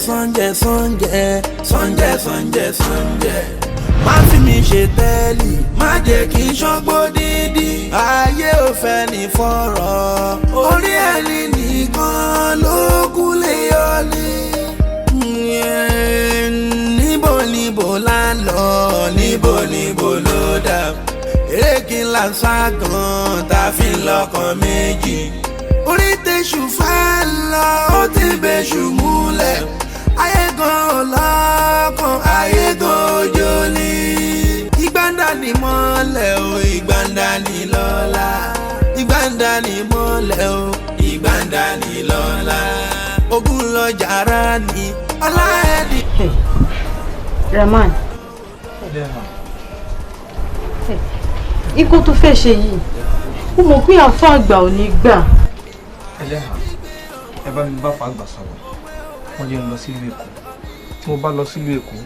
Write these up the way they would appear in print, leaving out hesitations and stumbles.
Sànjẹ sànjẹ sànjẹ sànjẹ sànjẹ. Má fi mi ṣe tẹ́lì, má jẹ́ kí n ṣọ́gbó dídí. Ayé ò fẹ́ ní fọ̀rọ̀, orí ẹni nìkan ló kú lè yọ ní. Níbo níbo la ń lọ, níbo níbo ló dà? Eré kí n là ń sá gan, tá a fi ń lọ́kàn méjì. Orí tẹ̀sù fẹ́ lọ, ó ti bẹ̀ṣù múlẹ̀. Ayé gan ò lọ́kàn, ayé gan ojú ni. Ìgbàndà ni mọ́lẹ̀ o, ìgbàndà ni lọ́la. Ìgbàndà ni mọ́lẹ̀ o, ìgbàndà ni lọ́la. Ogun lọ jàrá ni, ọlá ẹni. Rahman, ikú tó fẹ́ ṣe yìí, ó mọ̀ pé àfa àgbà ò ní gbà. Ẹlẹ́hà, ẹ bá mi bá fa àgbà sọ̀rọ̀, wọ́n jẹ́ ń lọ sílùú Èkó. Tí mo bá lọ sílùú Èkó,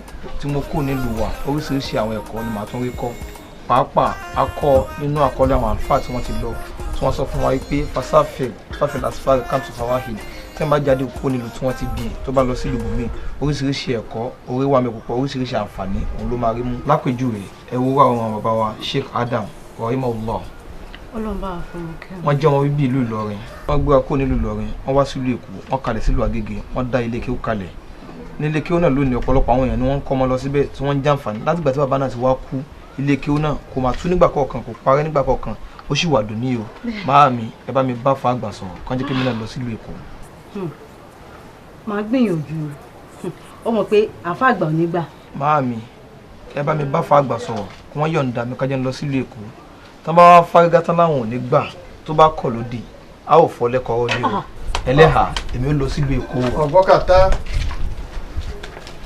tí mo kú nílùú wa, oríṣiríṣi àwọn ẹ̀kọ́ ni màá tún rí kọ́. Pàápàá a kọ́ nínú àkọọ́lẹ̀ àwọn àlùfáà tí wọ́n ti lọ, tí wọ́n sọ fún wa pé fasafẹ́ fáfẹ́ asfar kamsu fawahid, tí wọ́n bá jáde kó nílùú tí wọ́n ti bí, tó bá lọ sílùú bùnmí, oríṣiríṣi ẹ̀kọ́ orí wa mi púpọ̀, oríṣiríṣi àǹfààní òun ló máa rí mú. Lápèjúwe, ẹ wo àwọn bàbá wa Sheikh Adam rahimahullah. Wọ́n jẹ́ ọmọ bíbí ìlú Ìlọrin. Wọ́n gbéra kúrò nílùú Ìlọrin, wọ́n wá sílùú Èkó, wọ́n kalẹ̀ sílùú Agége, wọ́n dá ilé kéwú kalẹ̀. Nílé kéwú náà lónìí, ọ̀pọ̀lọpọ̀ àwọn èèyàn ni wọ́n ń kọ́ ọmọ lọ síbẹ̀ tí wọ́n ń jàǹfààní. Látìgbà tí bàbá náà ti wá kú, ilé kéwú náà kò máa tú nígbà kọ̀ọ̀kan, kò parẹ́ nígbà kọ̀ọ̀kan, ó sì wà dùn ní o. Máàmi, ẹ bá mi bá fa àgbà sọ̀rọ̀, kàn jẹ́ kí mi náà lọ sílùú Èkó. Màá gbìyànjú, ó mọ̀ pé àfa àgbà ò ní gbà. Máàmi, ẹ bá mi bá fa àgbà sọ̀rọ̀, kí wọ́n yọ̀ǹda mi ká jẹ́ ń lọ sílùú Èkó. Tán bá wá fárígá tán láwọn ò ní gbà, tó bá kọ̀ lódì, a ò fọ́ lẹ́kọ̀ọ́ ní o. Ẹlẹ́hà, èmi ò lọ sílùú Èkó. Ọ̀bọ kàtá,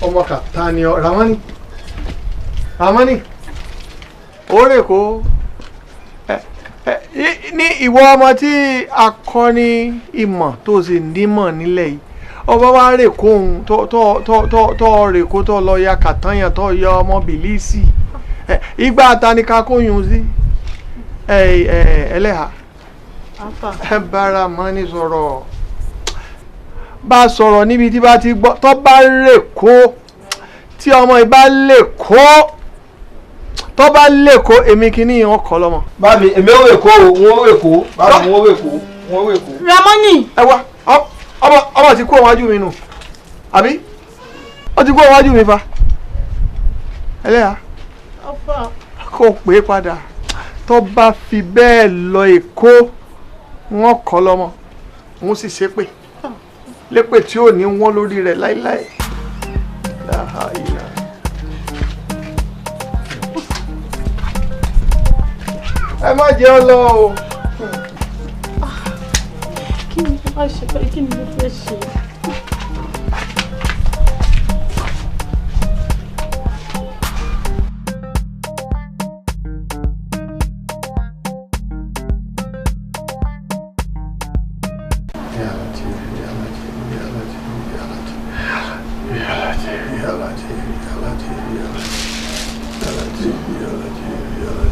ọmọ kàtá ni ọ. Ramani, Ramani, ó rè kó ní ìwọ ọmọ tí akọni ìmọ̀ tó sì nímọ̀ nílẹ̀ yìí, ọba wa rè kó òun tó rè kó tó lọ ya kàtányàn tó yọ ọmọ bìlísì ìgbà ta ni ká kóyún sí. Ẹlẹ́hà, ẹ bára mọ́ ní sọ̀rọ̀, bá sọ̀rọ̀ níbi tí bá ti gbọ́. Tó bá lè kó, tí ọmọ ìbá lè kó, tó bá lè kó, èmi kì í ní ìwọ̀n kọ́ lọ́mọ. Bámi, èmi ò rè kó o, wọ́n rè kó, bámi wọ́n rè kó, wọ́n rè kó. Ramani. Ẹ wá, ọmọ ti kú ọwájú mi nù, àbí? Ó ti kú ọwájú mi fa. Ẹlẹ́hà, kò pé padà. Tó bá fi bẹ́ẹ̀ lọ Èkó, wọ́n kọ́ lọ́mọ, wọ́n sì ṣépè lépè tí ò ní wọ́n lórí rẹ̀ láíláí. Ẹ má jẹ́ ọ lọ o. Kí ni mo fẹ́ ṣe báyìí? Kí ni mo fẹ́ ṣe?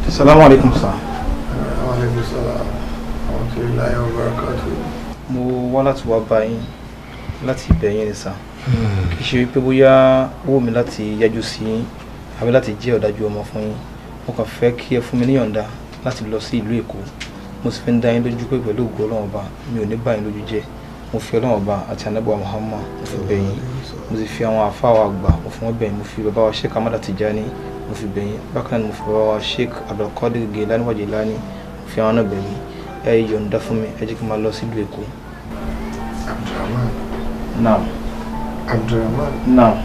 Assalamu alaikum sir. Wa alaikum salam. Wa rahmatullahi wa barakatuh. Mo wá láti wá bá yín láti bẹ̀ yín ni sir. Kì í ṣe wípé bóyá ó wù mí láti yájú sí yín àbí láti jẹ́ ọ̀dájú ọmọ fún yín. Mo kàn fẹ́ kí ẹ fún mi níyọ̀ǹda láti lọ sí ìlú Èkó. Mo sì fi ń dá yín lójú pé pẹ̀lú ògo Ọlọ́run Ọba mi ò ní bá yín lójú jẹ́. Mo fi Ọlọ́run Ọba àti Ànábì wa Muhammad mo fi bẹ̀ yín. Mo sì fi àwọn àfáà wa àgbà mo fi wọ́n bẹ̀ yín. Mo fi bàbá wa Sheikh Ahmad Tijani mo fi bẹ̀ yín. Bákan náà ni mo fi bàbá wa Sheikh Abdulkadir Gilani wa Jilani mo fi àwọn náà bẹ̀ yín. Ẹ yọ̀ǹda fún mi, ẹ jẹ́ kí n máa lọ sílùú Èkó. Abdulrahman. Naam. Abdulrahman. Naam.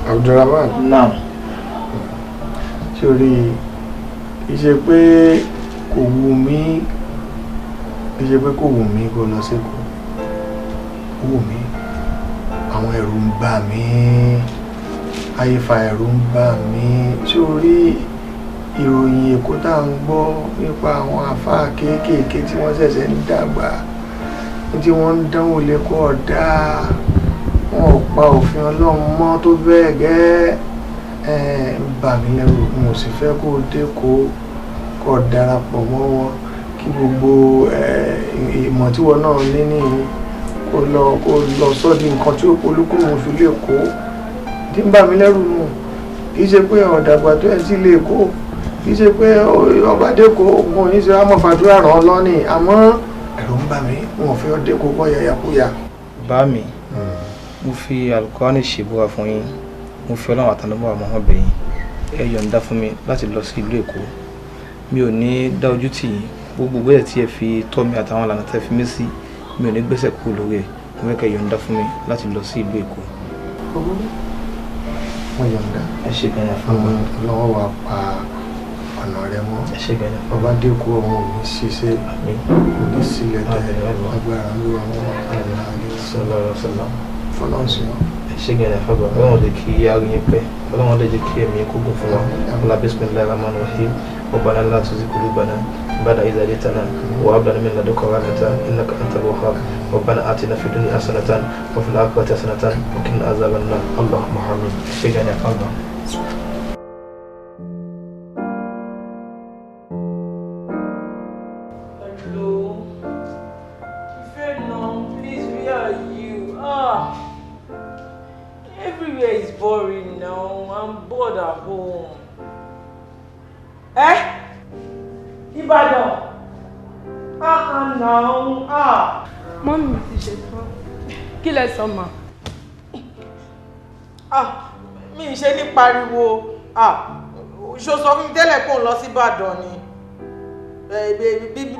Abdulrahman. Naam. Sórí ìṣe pé kò wù mí, ìṣe pé kò wù mí kó lọ sékòó. Ó wù mí, àwọn ẹ̀rù ń bà mí, àyífa ẹ̀rù ń bà mí. Sórí ìròyìn Èkó tá à ń gbọ́ nípa àwọn àfáà kéékèèké tí wọ́n ṣẹ̀ṣẹ̀ ń dàgbà, tí wọ́n ń dánwò lẹ́kọ̀ọ́ ọ̀dà, wọn ò pa òfin Ọlọ́run mọ́ tó bẹ́ẹ̀ gẹ́. Ń bà mí lẹ́rù, mo sì fẹ́ kó dé kó darapọ̀ mọ́ wọn, kí gbogbo ìmọ̀ tí wọn náà ní nìyí Kó lọ sọ́ di nǹkan tí ó polúkúrò oṣù lè kó. Tí ń bà mí lẹ́rù nù. Kì í ṣe pé ọ̀dàgbà tó ẹ̀ sí lè kó. Kì í ṣe pé ọba dẹ́kọ̀ ogun òní ṣe àmọ́ fàdúrà ràn án lọ́nìí. Àmọ́ ẹ̀rù ń bà mí, wọn ò fẹ́ dẹ́kọ̀ kọ́ yàyàkúyà. Bá mi, mo fi Alukóránì ṣèbúra fún yín, mo fi Ọlọ́run àtàlọ́mọ́ àmọ́ wọn bẹ̀ yín. Ẹ yọ̀ǹda fún mi láti lọ sí ìlú Èkó. Mi ò ní dá ojú tì yín. Gbogbo ìgbésẹ̀ tí ẹ fi tọ́ mi àtàwọn ìlànà tẹ́ fi mí sí, mi ò ní gbẹ́sẹ̀ kúrò lórí ẹ̀. Mo fẹ́ kẹ́ yọ̀ǹda fún mi láti lọ sí ìlú Èkó. Mo yọ̀ǹda. Ẹ ṣe gan-an fún mi. Ọlọ́wọ́ wa pa ọ̀nà rẹ mọ́. Ẹ ṣe gan-an. Ọba dẹ́kun ọ̀hún ò ní ṣiṣẹ́, ò ní sílẹ̀ tẹ̀ agbára ń lo àwọn àlá sọlá. Fọlọ́nsìn. Ẹ ṣe gan-an fún mi. Ọlọ́run jẹ́ kí á rí yín pẹ́. Ọlọ́run lè jẹ́ kí ẹ̀mí kó gùn fún wa. Ọlá bismillahir rahmanir rahim. ربنا لا تزغ قلوبنا بعد إذ هديتنا وهب لنا من لدنك رحمة إنك أنت الوهاب. ربنا آتنا في الدنيا حسنة وفي الآخرة حسنة وقنا عذاب النار. اللهم آمين. شكرا يا الله. Hello. Ifeno, please, where are you? Ah, everywhere is boring now. I'm bored at home. Eh? Ìbàdàn. Ah ah now. Ah. Mọ́mí ti ṣe tán. Kí lẹ sọ mà? Ah, mi ì ṣe ní pariwo. Ah, ṣo sọ fún mi tẹ́lẹ̀ pé òun lọ sí Ìbàdàn ni.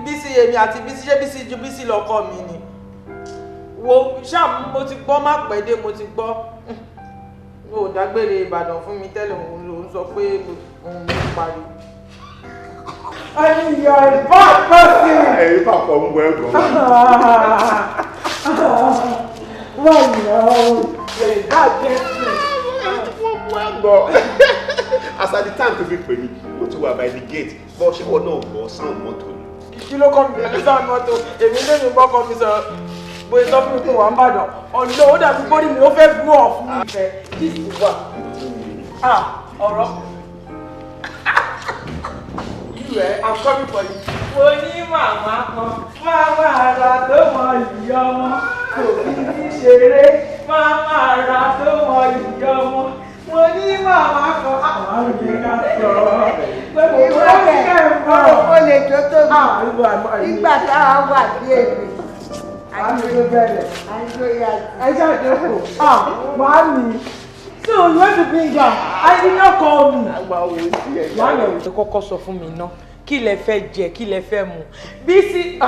Bísí èmi àti Bísí ṣé Bísí ju Bísí lọ́kọ mi ni. Wo ṣáà mo ti gbọ́ má pẹ́ dé mo ti gbọ́. Mi ò dágbére Ìbàdàn fún mi tẹ́lẹ̀ òun ló ń sọ pé òun ló ń pariwo. I mean, you are a bad person. Ẹ̀yin pàpọ̀ ń wọ ẹ̀gbọ́n. Why now? You're a bad person. Wọ́n mú ẹ̀gbọ́n. As at the time to be pè mí, ó ti wà by the gate. Bọ́ ṣé wọ́n náà gbọ́ sound mọ́tò ni? Kí ló kọ́ mi pẹ̀lú sound mọ́tò? Èmi lè ní bọ́kọ mi sọ̀rọ̀. Bóyá sọ fún mi pé wà ń bàdàn. Ọ̀nà ó dàbí bórí mi, ó fẹ́ gbọ́ ọ̀ fún mi. Ìfẹ́ gist wà. Ah, ọ̀rọ̀. I'm coming for you. Mo ní màmá kan, màmá ara tó mọ ìyá ọmọ, kò fi ní ṣeré, màmá ara tó mọ ìyá ọmọ. Mo ní màmá kan, àwọn àrùn ká sọ̀rọ̀. Pé mo bá ní kẹ́ẹ̀mọ́. Ó lè tó tóbi. Nígbà táwa wà bí èmi. Àmì ló bẹ̀rẹ̀. Ẹ ṣàdékò. Ah, màámi. So you want to bring her? I did not call me. Màámi ò kọ́kọ́ sọ fún mi ná. Kí lẹ fẹ́ jẹ, kí lẹ fẹ́ mu. Bísí,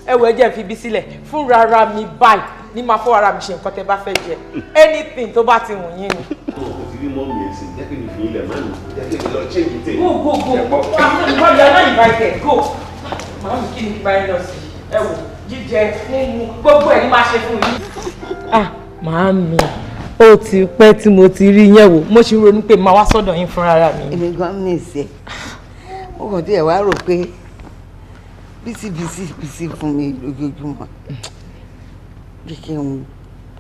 ẹ wò ẹ jẹ́ n fi Bísí lẹ̀. Fún rárá mi báyìí ní máa fọ́ ara mi ṣe nǹkan tẹ bá fẹ́ jẹ. Anything tó bá ti wù yín ni. Mo ti rí mọ́mí ẹ̀ sìn, jẹ́ kí n fi ilẹ̀ máa nù, jẹ́ kí n lọ change tèmi. Go go go. You are not invited. Go. Màámi kí ni kí bá yín lọ sí? Ẹ wò jíjẹ, mímu, gbogbo ẹ̀ ní máa ṣe fún yín. Ah, màámi, ó ti pẹ́ tí mo ti rí yẹn wò, mo ṣì ń ronú pé màá wá sọ́dọ̀ yín fúnra mi. Èmi gan mi ìsẹ̀, mo kàn tiẹ̀ wá rò pé bísí bísí bísí fún mi lójoojúmọ́ bí kí n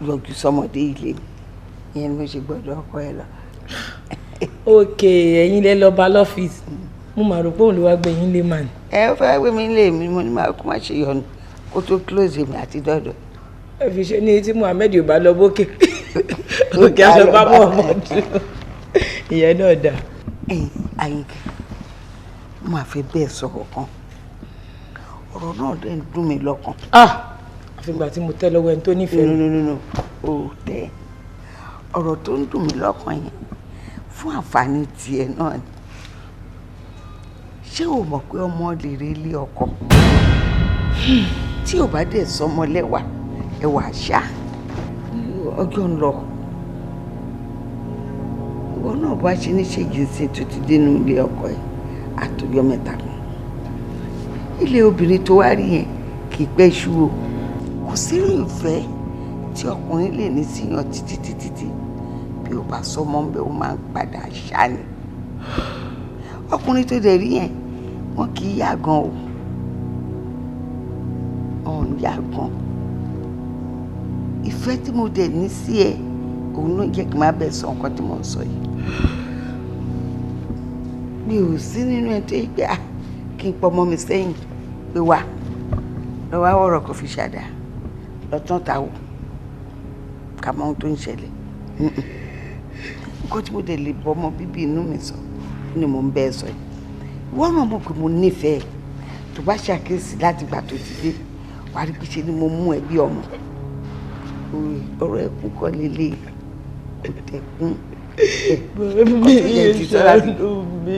yọjú sọmọdé ilé mi, ìyẹn ni mo ṣe gbọ́dọ̀ ọkọ ẹ lọ. Ok, ẹ̀yin lẹ lọ bá lọ́fíìsì, mo mà rò pé òun ló wá gbé yín lé mà ní. Ẹ ó fẹ́ gbé mi lé mi, mo ní máa kó má ṣe yọnu kó tó close mi àti dọ́dọ̀. Ẹ fi ṣe ní tí Muhammed ò bá lọ bókè òkè aṣọ bá mọ̀ ọmọdún ìyẹn náà dà. Ẹ̀yin Àyìnkẹ́, mo máa fẹ́ bẹ́ẹ̀ sọ̀rọ̀ kan, ọ̀rọ̀ náà dẹ̀ ń dùn mí lọ́kàn. Ah, àfìgbà tí mo tẹ́ lọ́wọ́ ẹni tó nífẹ̀ẹ́ mi. No no no o tẹ ọ̀rọ̀ tó ń dùn mí lọ́kàn yẹn fún àǹfààní tiẹ̀ náà ni. Ṣé o mọ̀ pé ọmọ lè rí ilé ọkọ tí ò bá dẹ̀ sọmọ lẹ́wà ẹwà àṣà ọjọ́ ń lọ. Ìwọ náà bá ṣe ní ṣèjì sí tó ti dénú ilé ọkọ ẹ̀ àtọjọ́ mẹ́ta kan. Ilé obìnrin tó wá rí yẹn kì í pẹ́ ṣú o. Kò sírú ìfẹ́ tí ọkùnrin lè ní síyàn títí títí tí bí ó bá sọmọ ń bẹ ó máa ń padà ṣá ni. Ọkùnrin tó dẹ̀ rí yẹn wọn kì í yá gan o. Ọ̀hún yá gan. Ìfẹ́ tí mo dẹ̀ ní sí ẹ òun ló jẹ́ kí n má bẹ̀ sọ nǹkan tí mo ń sọ yìí. Mi ò sí nínú ẹ tó yẹ pé kí n pọ ọmọ mi sẹ́yìn pé wá lọ wá wọ̀rọ̀ kò fi ṣàdá lọ tán ta wò. ká mọ ohun tó ń ṣẹlẹ̀. Nǹkan tí mo dẹ̀ lè bọ́ ọmọ bíbí inú mi sọ ni mò ń bẹ́ ẹ sọ yìí. Wọ́n náà mọ̀ pé mo nífẹ̀ẹ́, tó bá ṣàkíyèsí láti gbà tó ti dé, wàá rí pé ṣe ni mo mú ẹ bí ọmọ. Ọ̀rọ̀ ẹkún kọ́ lélẹ̀, kò tẹ̀kún. Mami, ṣàánú mi.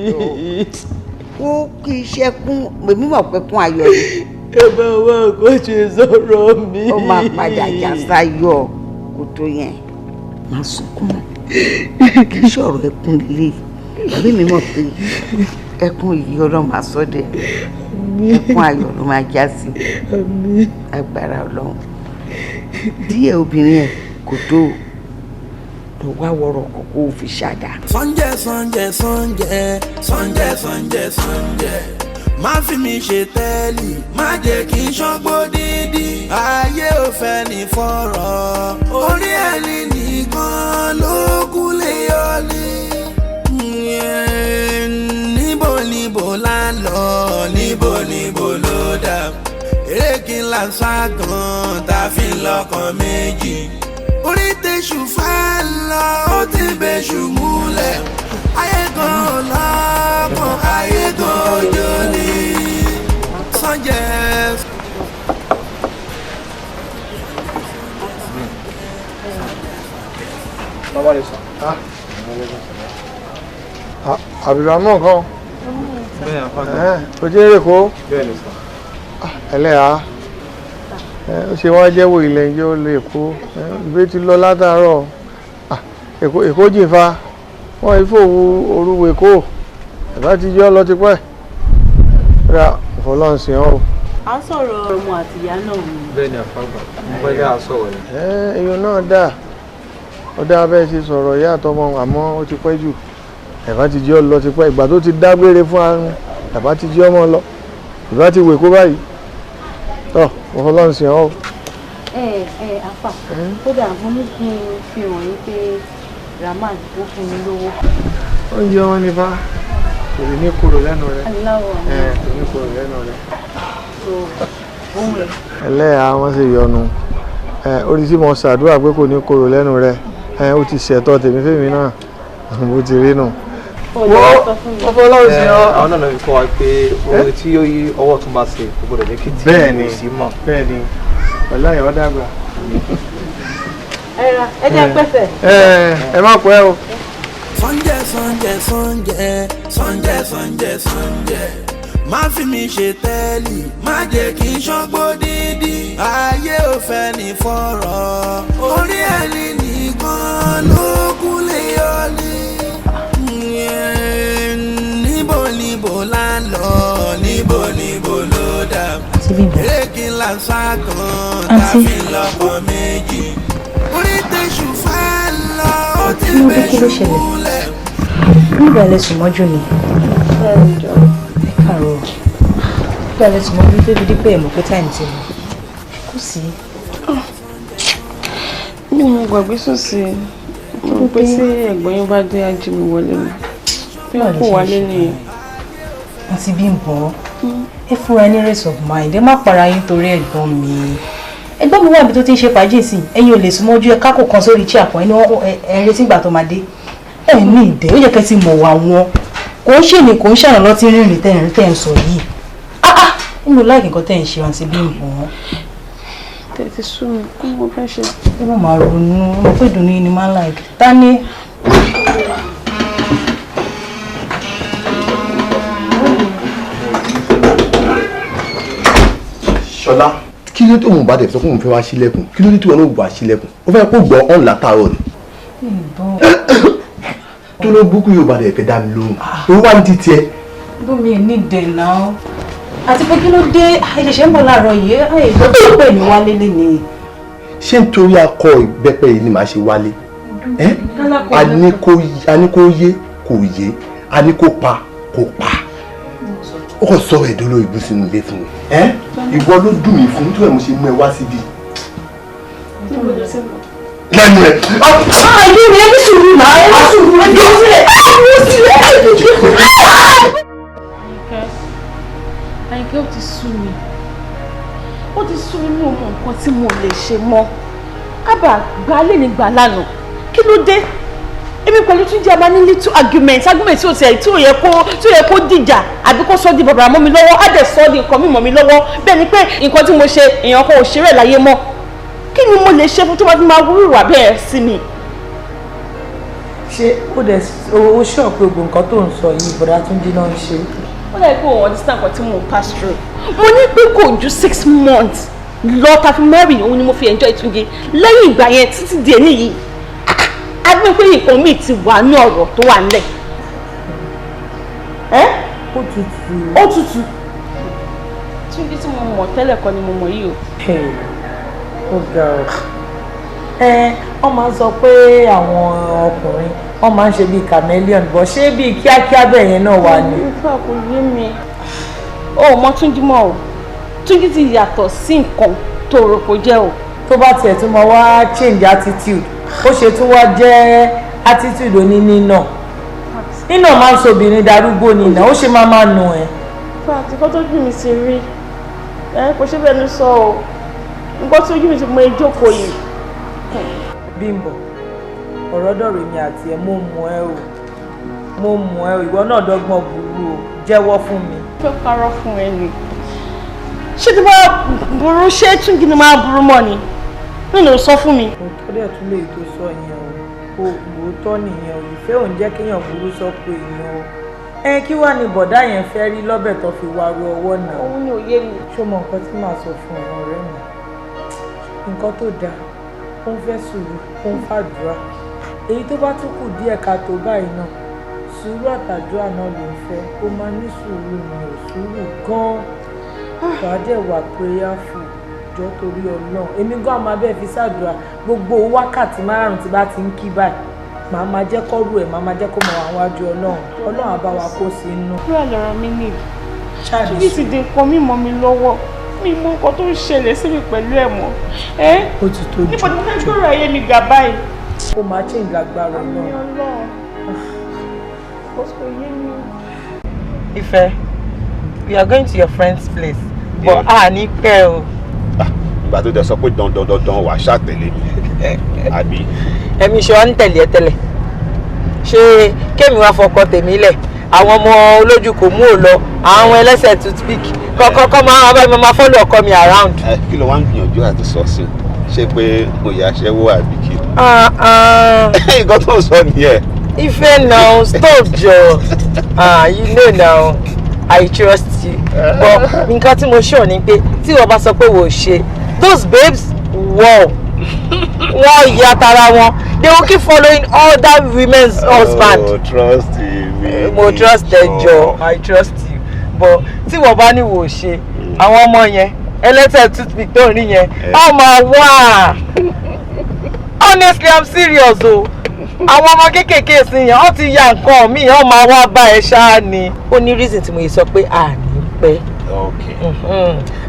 Ó kí iṣẹ́ kún, èmi mọ̀ pé kún ayọ̀ ni. Ẹ bá wá kó ṣe sọ̀rọ̀ mi. Ó máa padà já sáyọ̀ kó tó yẹn. Má sunkún mọ́, kì í ṣọ̀rọ̀ ẹkún lélẹ̀. Àbí mi mọ̀ pé ẹkún yìí Ọlọ́run máa sọ dẹ̀, ẹkún ayọ̀ ló máa já sí. Agbára Ọlọ́run. Díẹ̀ obìnrin ẹ̀ kò tó lọ wá wọ̀rọ̀ kókó fi ṣàdá. Sànjẹ́ sànjẹ́ sànjẹ́ sànjẹ́ sànjẹ́ sànjẹ́, má fi mi ṣe tẹ́lì, má jẹ́ kí n ṣọ́gbó dídí. Ayé ò fẹ́ ní fọ̀rọ̀, orí ẹni nìkan ló kú lè yọ ní. Níbo níbo là ń lọ, níbo níbo ló dà? Eré kí n là ń sá gan, tá a fi ń lọ́kàn méjì. Orí tẹ̀sù fẹ́ lọ, ó ti bẹ̀ṣù múlẹ̀. Ayé kan ò lọ́kàn, ayé kan ò jò ní. Sànjẹ́. Abdulrahman kan. O jẹ́ èrè kó. Ẹlẹ́yà ó ṣe wá jẹ́wọ́ ilẹ̀ ń jẹ́ ó lè kó ìgbé ti lọ látàárọ̀. Èkó jìnfa wọ́n ìfòwú orúwò Èkó ẹ̀bá ti jẹ́ ọ lọ tipẹ́ ra ìfọlọ́nsìn ọ́. À ń sọ̀rọ̀ ọmọ àti ìyá náà ni. Bẹ́ẹ̀ ni àfàgbà mo fẹ́ dá a sọ̀rọ̀ ni. Eyín náà dà ó dá bẹ́ẹ̀ ṣe sọ̀rọ̀ ìyá àtọmọ, àmọ́ ó ti pẹ́ jù. Ẹ̀bá ti jẹ́ ọ lọ tipẹ́, ìgbà tó ti dágbére fún arun ẹ̀bá ti jẹ́ ọmọ lọ, ìbá ti wè kó báyìí. Tọ́ ìfọlọ́nsìn ọ́. Ẹ afa, kódà mo ní kí n fi hàn yín pé Rahman ó fún mi lówó. Oúnjẹ wọn ni bá kò ní kúrò lẹ́nu rẹ. Kò ní kúrò lẹ́nu rẹ. Ẹlẹ́yà wọn sì yọnu orí tí mo ṣàdúrà pé kò ní kúrò lẹ́nu rẹ, ó ti ṣẹ̀tọ́ tèmi fèmí náà bó ti rí nù. Wọ́n sí ọ. Àwọn náà fi kọ́ wa pé oore tí ó yí ọwọ́ tún bá ṣe kò gbọ́dọ̀ jẹ́ kí tí kò sí mọ̀. Bẹ́ẹ̀ni, pẹ̀lú àyẹ̀wò dàgbà. Ẹ jẹ́ pẹ́sẹ̀. Ẹ má pẹ́ o. Sànjẹ́ sànjẹ́ sànjẹ́ sànjẹ́ sànjẹ́ sànjẹ́, má fi mi ṣe tẹ́lì, má jẹ́ kí n ṣọ́gbó dídí. Ayé ò fẹ́ ní fọ̀rọ̀, orí ẹni nìkan ló kú lè yọ ní. Níbo níbo là ń lọ, níbo níbo ló dà? Eré kí n là ń sá kan, tá a fi lọ́kàn méjì. Orí tẹ̀sù fẹ́ lọ, ó ti bẹ̀ṣù múlẹ̀. Nígbà ilẹ̀ sùn mọ́jú ni. Ẹ káàárọ̀. Nígbà ilẹ̀ sùn mọ́jú tó fi dípẹ́ ẹ̀mọ́ pé táìmù ti lọ. Kò sí. Mi ò gbàgbé sùn sí i. Mo rò pé tí ẹ̀gbọ́n yín bá dé ají mi wọlé ni. Bí wọ́n kò wálé nìyẹn. Àǹtí Bímbọ́, ẹ fúnra ní rest of mind, ẹ má para yín torí ẹ̀gbọ́n mi. Ẹ̀gbọ́n mi wà níbi tó ti ń ṣe fàájì sí, ẹ̀yin ò lè sún mọ́jú ẹ kákò kan sórí chair kan, ẹni ẹ retí ìgbà tó máa dé. Ẹ ní ìdẹ́, ó yẹ kẹ́ ti mọ̀ wá wọn. Kò ń ṣèlè kò ń ṣàràn lọ́tí rìnrìn tẹ́ ń sọ yìí. Ah ah, mi ò láìkí nǹkan tẹ́ ń ṣe Àǹtí Bímbọ́. Tẹ̀tí sú mi, kí mo fẹ́ ṣe. Ẹ má máa ronú, mo pé ìdùnnú yìí ni máa ń láìkí. Ta ni? Ṣọlá, kí ló tó òun bá dẹ̀ sọ fún òun fẹ́ wá sílẹ̀kùn, kí ló dé tí wọn náà wá sílẹ̀kùn? Ó fẹ́ kó gbọ́ ọ̀n látàárọ̀ ni. Tó ló búkú yóò bá dẹ̀ fẹ́ dá mi lóhùn. Ó wá ní títí ẹ. Bómi ní dènà o. Àti pé kí ló dé àìṣẹ̀ṣẹ̀ ń bọ̀ láàárọ̀ yìí, àìgbọ́ tó pè mí wálé lénìí. Ṣé nítorí akọ ìbẹ́pẹ yìí ni màá ṣe wálé? A ní kó yé kò yé, a ní kó pa kò pa. Ó kàn sọ ẹ̀dọ́ lórí ibú sínú ilé fún mi. Ìwọ ló dùn mí fún tí mo ṣe mú ẹ wá síbí. Lẹ́nu ẹ̀. Àìní mi ẹni sùúrù náà, ẹni sùúrù, ẹni sílẹ̀, ẹni sílẹ̀, ẹni sílẹ̀. Àyìnkẹ́, ó ti sú mi. Ó ti sú mi, mi ò mọ nǹkan tí mo lè ṣe mọ́. Abba gbà lè ní gbà lánàá. Kí ló dé? Èmi pẹ̀lú Túnjí a máa ní little argument tí ó tiẹ̀ tí ó yẹ kó dìjà àbí kó sọ di bàbàrà mọ́ mi lọ́wọ́, á dẹ̀ sọ di nǹkan mímọ́ mi lọ́wọ́. Bẹ́ẹ̀ ni pé nǹkan tí mo ṣe èèyàn kan ò ṣeré láyé mọ́. Kí ni mo lè ṣe fún tó bá fi máa wúrú wà bẹ́ẹ̀ sí mi? Ṣé ó dẹ̀ ó ṣọ̀ pé gbogbo nǹkan tó ń sọ yìí bọ̀dá Túnjí náà ń ṣe? Ó dẹ̀ pé òun understand nǹkan tí mò ń pass through. Mo ní pé kò ju 6 months lọ ta fi marry, òun ni mo fi enjoy Túnjí. Lẹ́yìn ìgbà yẹn títí di èní yìí, a gbé pé nǹkan míì ti wà ní ọ̀rọ̀ tó wà nílẹ̀. Ẹ́ Ó tutù. Ó tutù. Túnjí tí mo mọ̀ tẹ́lẹ̀ kọ́ ni mo mọ̀ yìí o. Ó ga ọ. Ẹ wọ́n máa ń sọ pé àwọn ọkùnrin wọ́n máa ń ṣe bíi chameleon, bọ̀ ṣé bíi kíákíá bẹ́ẹ̀ yẹn náà wà ní? Ìfẹ́ kò yé mi. O ò mọ Túnjí mọ́ o. Túnjí ti yàtọ̀ sí nǹkan tó rò kó jẹ́ o. Tó bá tiẹ̀ tún máa wá change attitude, ó ṣe tún wá jẹ́ attitude onínínà. Nínà máa ń sọ obìnrin darúgbó nínà, ó ṣe máa máa nù ẹ́. Fàtí kó tó jù mí sí rí ẹ kò ṣe bẹ́ẹ̀ ní sọ o, nǹkan tó ojú mi ti mọ ìjókòó yìí. Bímbọ́, ọ̀rọ̀ dọ̀rọ̀ èmi àti ẹ̀, mo mọ̀ ẹ́ o, mo mọ̀ ẹ́ o, ìwọ náà dọ́gbọ́n burú o, jẹ́wọ́ fún mi. Fẹ́ parọ́ fún ẹ ni? Ṣé tí bá burú, ṣé Túnjí ni máa burú mọ́ ni nínú? Sọ fún mi. Òótọ́ dẹ̀ tún lè tó sọ yẹn o, òótọ́ nìyẹn o. Ìfẹ́ òun jẹ́ kéèyàn burú sọ pé èèyàn o. Ẹ kí wàá ní bọ̀dá yẹn fẹ́ rí lọ́bẹ̀ tó fi wá ru ọwọ́ náà? Òun ni òye mi. Ṣó mọ nǹkan tí màá sọ fún ọ̀rọ̀ ọ̀rẹ́ mi? Nǹkan tó dáa, ó ń fẹ́ sùúrù, ó ń fàdúrà. Èyí tó bá tún kù díẹ̀ ká tó báyìí náà, sùúrù àtàdúrà náà ló ń fẹ́. Ó máa ní sùúrù ni ò, sùúrù gan-an, wàá dẹ̀ wà prayerful. Jọ, torí Ọlọ́run, èmi gan àmọ́ abẹ́ fi ṣàdúrà. Gbogbo wákàtí 5 tí bá ti ń kí báyìí, màá máa jẹ́ kọ́rù ẹ̀, màá máa jẹ́ kó mọ àwọn wájú Ọlọ́run. Ọlọ́run á bá wa kó sí inú. Kúrò lọ́rọ̀ mi nìyí. Túnjí ti di nǹkan mímọ́ mi lọ́wọ́. Mi mọ nǹkan tó ń ṣẹlẹ̀ sí mi pẹ̀lú ẹ̀ mọ́. Ẹ́ Ó ti tó jù. Níbo ni mo fẹ́ gbọ́rọ̀ ayé mi gbà báyìí? Ó máa change lágbára Àmì Ọlọ́run. Ọlọ́run. Kò yé mi. Ife, we are going to your friend's place, but a ní pẹ́ o. Ìgbà tó dẹ̀ sọ pé dandan dandan wàá ṣàtẹ̀lé mi, àbí? Ẹ̀mí ṣe wá ń tẹ̀lé ẹ tẹ́lẹ̀. Ṣé kémi wá fọkọ tèmi lẹ̀? Àwọn ọmọ olójú kò mú ò lọ, àwọn ẹlẹ́sẹ̀ toothpick kọ́kọ́ kọ́ máa bá mi máa follow ọkọ mi around. Ẹ kí ló wá ń gbìyànjú àti sọ sí? Ṣé pé mo yà aṣẹ́wó àbí kí? Ah, ah. Nǹkan tó ń sọ nìyẹn. Ife, now stop jọ. Ah, you know now I trust you, but nǹkan tí mo sure ni pé tí wọ́n bá sọ pé wò ó ṣe, those babes, wow, wọ́n ya tara wọn. They will keep following other women's husband. Oh, trust me. Mo trust ẹ jọ, I trust you, but tí wọ́n bá ní wò ó ṣe, àwọn ọmọ yẹn ẹlẹ́sẹ̀ toothpick tó ń rí yẹn, wọ́n máa wà. Honestly, I'm serious o. Àwọn ọmọ kéékèèké sí yẹn, wọ́n ti ya nǹkan míì, wọ́n máa wá bá ẹ ṣáá ni. Ó ní reason tí mo yẹ sọ pé a ní pẹ́.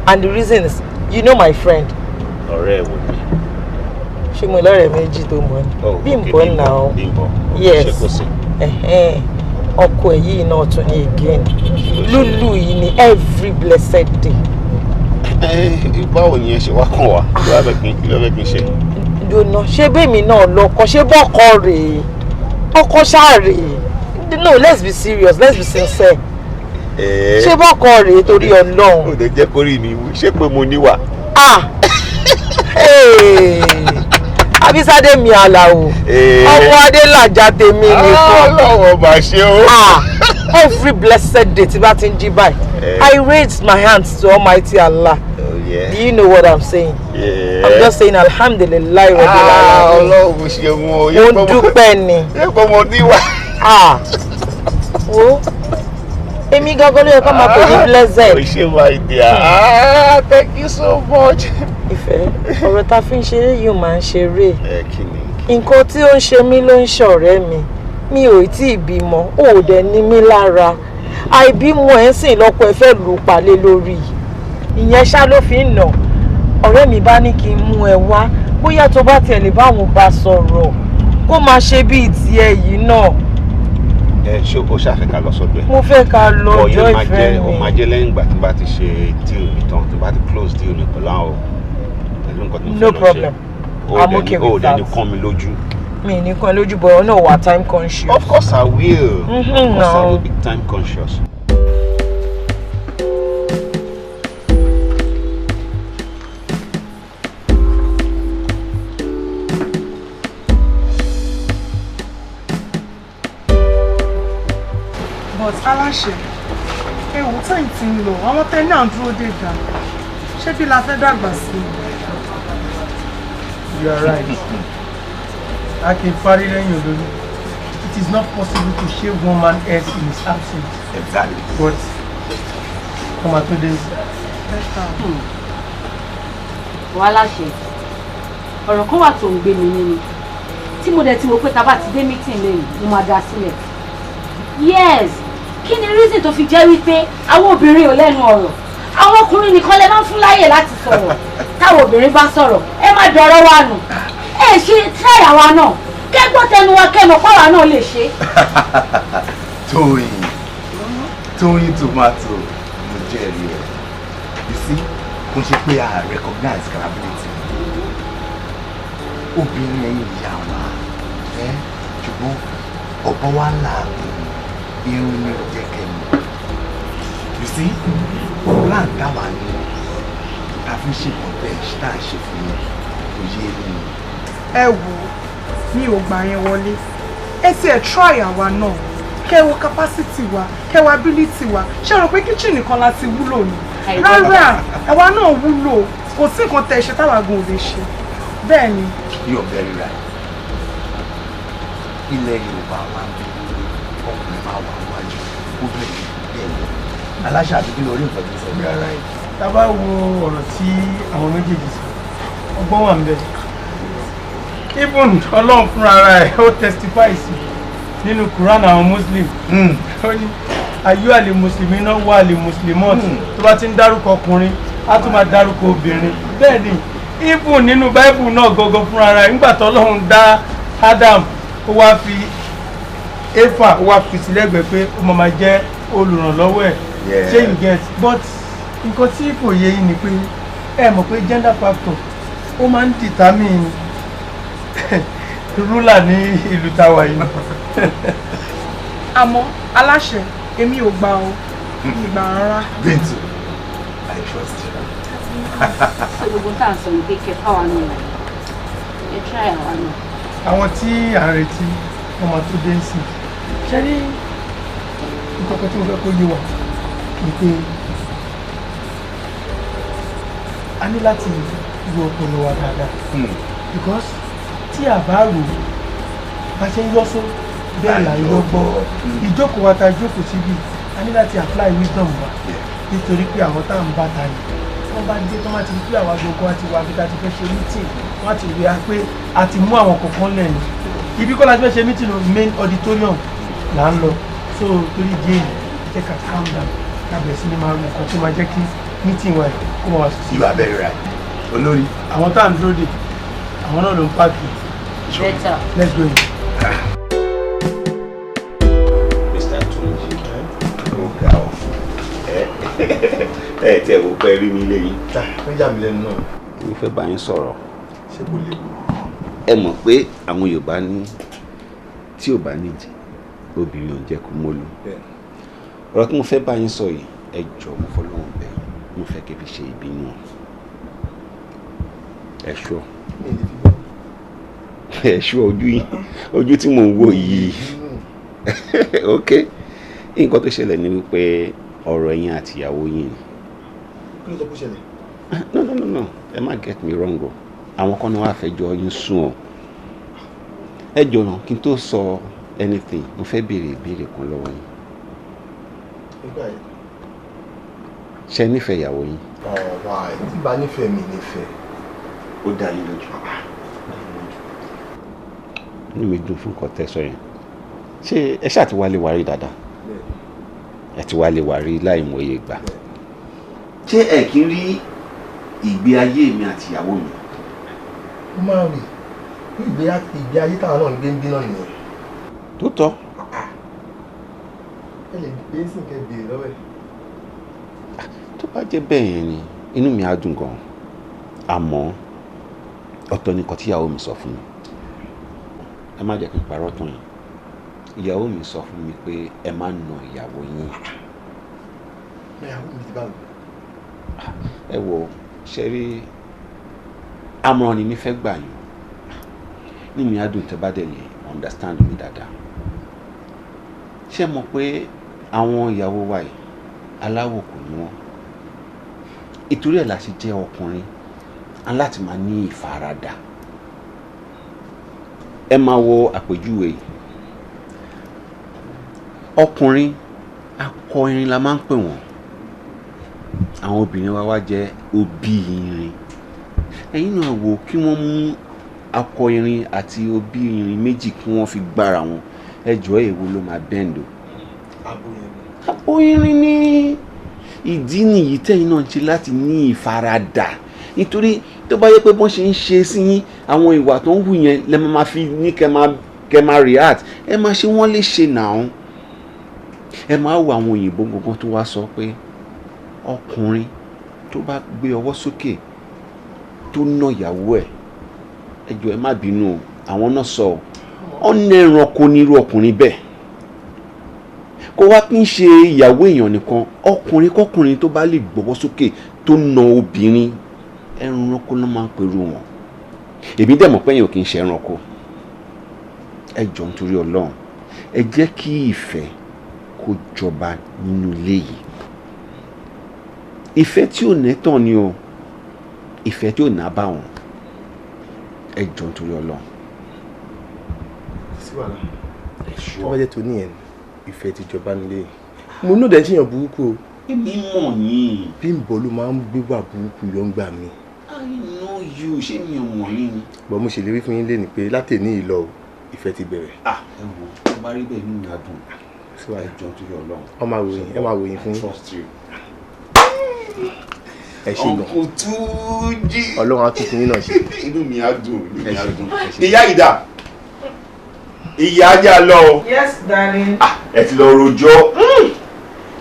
And the reason is, you know my friend. Ọ̀rẹ́ ẹ̀ wò ni? Ṣé mo lọ́rẹ̀ẹ́ méjì tó mọ̀ ni? Oh, okay, Bímbọ́ now. Bímbọ́. Yes. Ṣé kò sí? Ẹ̀hẹ́n. Ọkọ ẹ̀ yìí náà tún ní again, lúlù yìí ni every blessed day. Ẹ báwo ni ẹ ṣe wá kàn wá? Kí ló fẹ́ kí n ṣe? Dùnà, ṣé bẹ́ẹ̀mi náà lọ́kọ? Ṣé bọ́kọ rèé? Ọkọ ṣáà rèé. No, let's be serious, let's be sincere. Ṣé bọ́kọ rèé, torí Ọlọ́run? Ó lè jẹ́ kórìí mi wú. Ṣé pé mo níwà? Ah, hey. Abísádé mi àlàó, ọmọ Adélàjà tèmi nìkan. Ọlọ́wọ́ bá ṣe o. Ah, every blessed day tí bá ti ń jí báyìí, I raise my hands to Almighty Allah. Oh, yeah. Do you know what I'm saying? Yeah. I'm just saying alhamdulillahi rabbil alamin. Ọlọ́run ṣeun o. Mo ń dúpẹ́ ni. Ṣé pé mo níwà? Ah, wo, èmi gangan ló yẹ kó máa pè ní blessed. O ṣe, my dear. Ah, thank you so much. Ìfẹ́, ọ̀rọ̀ tá a fi ń ṣeré yìí ò máa ń ṣeré. Ẹ kí ni? Nǹkan tí ó ń ṣe mí ló ń ṣọ̀rẹ́ mi. Mi ò tí ì bímọ, ó dẹ̀ ní mí lára. Àìbímọ ẹ̀ ń sìn lọ́kọ ẹ fẹ́ lù ú palẹ̀ lórí. Ìyẹn ṣá ló fi ń nà. Ọ̀rẹ́ mi bá ní kí n mú ẹ wá, bóyá tó bá tiẹ̀ lè báwọn bá sọ̀rọ̀, kó máa ṣe bíi tiẹ̀ yìí náà. Ẹ ṣé o ṣàfẹ́ ká lọ sọ́dọ̀ ẹ̀? Mo fẹ́ ká lọ Bọ̀ ọjọ́ yẹn máa ìfẹ́ jẹ́ ó mi. máa jẹ́ lẹ́yìn ìgbà tí n bá ti ṣe deal mi tán, tí n bá ti close deal mi pẹ̀lú àwọn pẹ̀lú nǹkan tí mo fẹ́ No lọ ṣe. problem. I'm okay with that. Ó dẹ̀ ní kán mi lójú. Mi ní kán lójú, but ọ̀nà wà time conscious. Of course I will. Mm-hmm, of course no. I will be time conscious. But aláṣẹ, ewu tí ń ti ń lọ, àwọn tẹ ní à ń dúró dé dà, ṣé bí la fẹ́ dàgbà sí i? You are right. A kì í parí lẹ́yìn olórí. It is not possible to shave one man head in his absence. Exactly. But ọmọ tó dé. Wàhálà ṣe, ọ̀rọ̀ kan wà tó ń gbé mi nínú tí mo dẹ̀ ti wò pé tá a bá ti dé meeting lẹ́yìn mo máa dá sílẹ̀. Yes, kí ni reason tó fi jẹ́ wípé àwọn obìnrin ò lẹ́nu ọ̀rọ̀, àwọn ọkùnrin nìkan lè máa ń fún láyè láti sọ̀rọ̀, táwọn obìnrin bá sọ̀rọ̀ ẹ má dọ̀rọ̀ wa nù, ẹ ṣe try àwa náà kẹ́gbọ́n tẹnu wa kẹ́mọ̀ pàwa náà lè ṣe. Tóyìn, Tóyìn tomato, mo jẹ́rìí ẹ̀. You see, kò ṣe pé a recognize capability obìnrin ẹ̀yìn ìyá wa, ṣùgbọ́n ọ̀bọ wa làágùn irun ni ò jẹ́ kẹ́mi. You see, plan táwa ní ta fi ń ṣe nǹkan tá a ṣe fún mi kò yé mi. Ẹ wo, mi ò gbà yẹn wọlé. Ẹ ti ẹ̀ try àwa náà, kẹ́ wo capacity wa, kẹ́ wo ability wa. Ṣé o rò pé kitchen nìkan la ti wúlò ni? Rárá, àwa náà wúlò, kò sí nǹkan tẹ́ ẹ ṣe táwa gan ò lè ṣe. Bẹ́ẹ̀ ni. You are very right. Ilẹ̀ Yorùbá wa ń bí ọkùnrin máa wà wájú, obìnrin bẹ́ẹ̀ ni. Aláṣà àti kí lórí nǹkan tó sọ. You are right. Tá a bá wo ọ̀rọ̀ tí àwọn méjèèjì sọ, ọgbọ́n wà ń bẹ. Even Ọlọ́run fúnra ẹ̀ ó testify sí nínú Quran àwọn Muslim. Ó ní ayú àlè Mùsùlùmí náà wà àlè Mùsùlùmọ́ọ̀tì. Tó bá ti ń dárúkọ ọkùnrin, á tún máa dárúkọ obìnrin. Bẹ́ẹ̀ ni, even nínú Bible náà gangan fúnra ẹ̀ nígbà tó Ọlọ́run dá Adam, ó wá fi Éfà, ó wá fi sí lẹ́gbẹ̀ẹ́ pé ó máa jẹ́ olùrànlọ́wọ́ ẹ̀. Ṣé you get? But nǹkan tí kò yé yín ni pé ẹ mọ̀ pé gender factor ó máa ń determine ruler ní ìlú tàwa yìí. Àmọ́ aláṣẹ, èmi ò gbà o, mi ò gbà rárá. Bintu, I trust you. So gbogbo tá à ń sọ ni pé kẹfà wa náà ẹ try àwa náà. Àwọn tí à ń retí wọ́n máa tó dé sí. Ṣé ní nǹkan kan tí mo fẹ́ kó yé wa ni pé a ní láti lo ọpọlọ wa dáadáa. Because tí a bá rò bá ṣe ń yọ́sọ́ bẹ́ẹ̀ là ń yọ́gbọ́. Ìjókòó wa ta jókòó síbi, a ní láti apply wisdom wa nítorí pé àwọn tá à ń bá ta yìí wọ́n bá dé tó má ti rí pé àwa gbogbo wa ti wà bí ta ti fẹ́ ṣe meeting, wọ́n ti rí a pé a ti mú àwọn kọ̀ọ̀kan lẹ́nu. Ibi kọ́ la ti fẹ́ ṣe meeting, main auditorium là ń lọ. So torí díẹ̀ jẹ́ ká calm down, ká bẹ̀rẹ̀ sí ní máa ro nǹkan tó máa jẹ́ kí meeting wa yìí kó máa wá sí. You are very right. Olórí. Àwọn tá à ń dúró dè, àwọn náà ló ń pààkì. Better. Let's go in. Mr. Tunji, ó ga ọ. Ẹ tẹ wo pẹ́ rí mi lẹ́yìn. Ó yà mí lẹ́nu náà. Mo fẹ́ bá yín sọ̀rọ̀. Ṣé kò lè? Ẹ mọ̀ pé àwọn Yorùbá ní tí ò bá nídìí, obìnrin ò jẹ́ kó mólú. Ọ̀rọ̀ tí mo fẹ́ bá yín sọ yìí, ẹ jọ̀ọ́ mo fọlọ́run bẹ̀ yín, mo fẹ́ kí ẹ fi ṣe ìbínú. Ẹ ṣọ́. Ẹ ṣọ́ ojú yín, ojú tí mò ń wò yìí. Ok, nǹkan tó ṣẹlẹ̀ ni wípé ọ̀rọ̀ yín àti ìyàwó yín ni. Kí ló sọ pé ó ṣẹlẹ̀? No, no, no, no, ẹ má get me wrong o. Àwọn kan náà wà fẹjọ́ yín sùn o. Ẹ jọ̀ọ́ kí n tó sọ anything, mo fẹ́ béèrè ìbéèrè kan lọ́wọ́ yín. Ṣé nífẹ̀ẹ́ ìyàwó yín? Ọ̀wá tí bá nífẹ̀ẹ́ mi nífẹ̀ẹ́. Ó dá yín lójú. Inú mi dùn fún nǹkan tẹ́ sọ yẹn. Ṣé ẹ ṣáà ti wálé wa rí dáadáa? Ẹ ti wálé wa rí láìmọye ìgbà. Ṣé ẹ kí ń rí ìgbé ayé mi àti ìyàwó mi? Ó máa rí ìgbé ayé táwọn náà ń gbé ń bí náà nìyẹn. Tó tọ́. Ẹ lè gbé sí nǹkan béèrè lọ́wọ́ ẹ̀. Tó bá jẹ́ bẹ́ẹ̀ yẹn ni inú mi á dùn gan. Àmọ́ Ọ̀tọ̀ ni nǹkan tí ìyàwó mi sọ fún mi. Ẹ má jẹ́ kí n parọ́ tán yín. Ìyàwó mi sọ fún mi pé ẹ má nà ìyàwó yín. Ìyàwó mi ti bá mi. Ẹ wo, ṣe rí àmọ̀ràn ni mi fẹ́ gbà yín. Ní mi á dùn tẹ́ bá dẹ̀ lè understand mi dáadáa. Ṣé mọ̀ pé àwọn ìyàwó wa yìí aláwòkù ni wọ́n. Ìtorí ẹ̀ la ṣe jẹ́ ọkùnrin aláti máa ní ìfaradà. Ẹ máa wo àpèjúwe yìí. Ọkùnrin akọ irin la máa ń pè wọ́n. Àwọn obìnrin wa wá jẹ́ òbí irin. Ẹ̀yin náà wò kí wọ́n mú akọ irin àti òbí irin méjì kí wọ́n fi gbára wọn. Ẹ jọ̀ọ́, èwo ló máa bend o? Abo irin ni. Ìdí nìyí tẹ́yin náà ń ṣe láti ní ìfaradà. Nítorí tó bá yẹ pé bọ́n ṣe ń ṣe sí yín, àwọn ìwà tó ń hù yẹn lẹ máa fi ní kẹ́ máa react. Ẹ máa ṣe wọ́n lè ṣe nàá. Ẹ máa wo àwọn òyìnbó gangan tó wá sọ pé ọkùnrin tó bá gbé ọwọ́ sókè tó ná ìyàwó ẹ̀, ẹ jọ̀ọ́ ẹ má bínú o, àwọn náà sọ ọ̀nà ẹranko nírú ọkùnrin bẹ́ẹ̀. Kó wá kí n ṣe ìyàwó èèyàn nìkan, ọkùnrin kọkùnrin tó bá lè gbọ́wọ́ sókè tó ná obìnrin, ẹranko ló máa ń perú wọn. Èmi dẹ̀ mọ̀ pé ẹ̀yin ò kí ń ṣe ẹranko. Ẹ jọ̀ọ́ nítorí Ọlọ́run, ẹ jẹ́ kí ìfẹ́ kó jọba nínú ilé yìí. Ìfẹ́ tí ò nẹ́tàn ni o, ìfẹ́ tí ò ná bá wọn. Ẹ jọ̀ọ́ nítorí Ọlọ́run. Sí wàhálà. Wọ́n bá jẹ́ tó níyẹn, ìfẹ́ ti jọba nílé yìí. Mo ní òde ṣèyàn burúkú o. Èmi mọ̀ yín. Bímbọ́ ló máa ń gbéwà burúkú yọ ń gbà mí. I know you, ṣé mi ò mọ̀ yín ni? Bọ̀ mo ṣèlérí fún yín lé ní pé látẹ̀ní ìlọ o, ìfẹ́ ti bẹ̀rẹ̀. Ah, ẹ wo, tó bá rí bẹ́ẹ̀ nínú adùn. Sí wàhálà. Ẹ jọ̀ọ́ nítorí Ọlọ́run. Ọ máa wòyìn, ẹ máa wòyìn fún yín. Trust you. Ẹ ṣé gan. Uncle Túnjí. Ọlọ́run á tún fún yín náà ṣe. Inú mi á dùn, inú mi á dùn. Ìyá ìdá. Ìyá ajá lọ o. Yes, darling. Ẹ ti lọ rojọ́.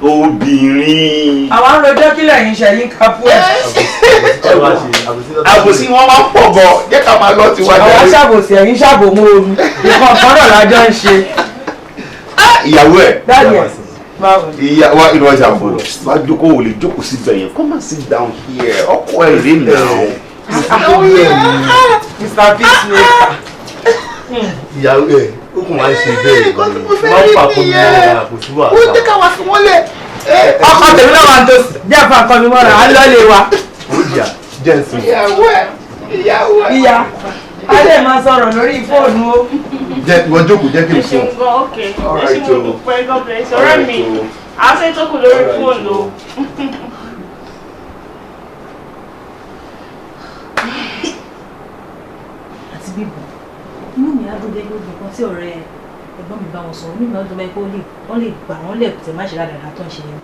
Obìnrin. Àwa ń rojọ́ kí lẹ́yìn ṣe yín kápú ẹ̀. Àbòsí wọn máa ń pọ̀ gan. Jẹ́ ká máa lọ tiwa Àwa jáde. ṣàbòsí ẹ̀yìn ṣàbòmú ooru. Ìkan kan náà lájọ ń ṣe. Ìyàwó ẹ̀. Dáàdì ẹ̀. Báwo ni? Ìyá wa inú ọjà bọ̀. Wá jókòó, ò lè jókòó síbẹ̀ yẹn. Come and sit down here. Ọkọ ẹ̀ rí now. Mr. Peacemaker. Ìyàwó ẹ̀ ó kàn máa ń ṣe bẹ́ẹ̀ ni. Máa ń fà kó mi mọ́ra, kò sí wàhálà. Ó jẹ́ ká wá fi wọ́n lẹ̀. Ọkọ tèmi náà wà ń tó jẹ́ àfa nǹkan mi mọ́ra, à ń lọ́lé wa. Ó jà jẹ́ ń sìn. Ìyàwó ẹ̀. Ìyàwó ẹ̀. Ìyá, a lè máa sọ̀rọ̀ lórí fóònù o. Jẹ́ ìwọ jókòó, jẹ́ kí n Ẹ sùn. ṣeun gan, ok. Ẹ ṣe mo dúpẹ́, God bless you. Ọ̀rẹ́ mi, à ń ṣe tó kù lórí fóònù o. Àti Bímbọ́, inú mi á dùn dé gbogbo nǹkan tí ọ̀rẹ́ ẹ̀gbọ́n mi bá wọn sọ. Inú mi á dùn báyìí pé wọ́n lè gbà wọ́n lẹ̀ tẹ̀ má ṣe dáadáa tó ń ṣe yẹn.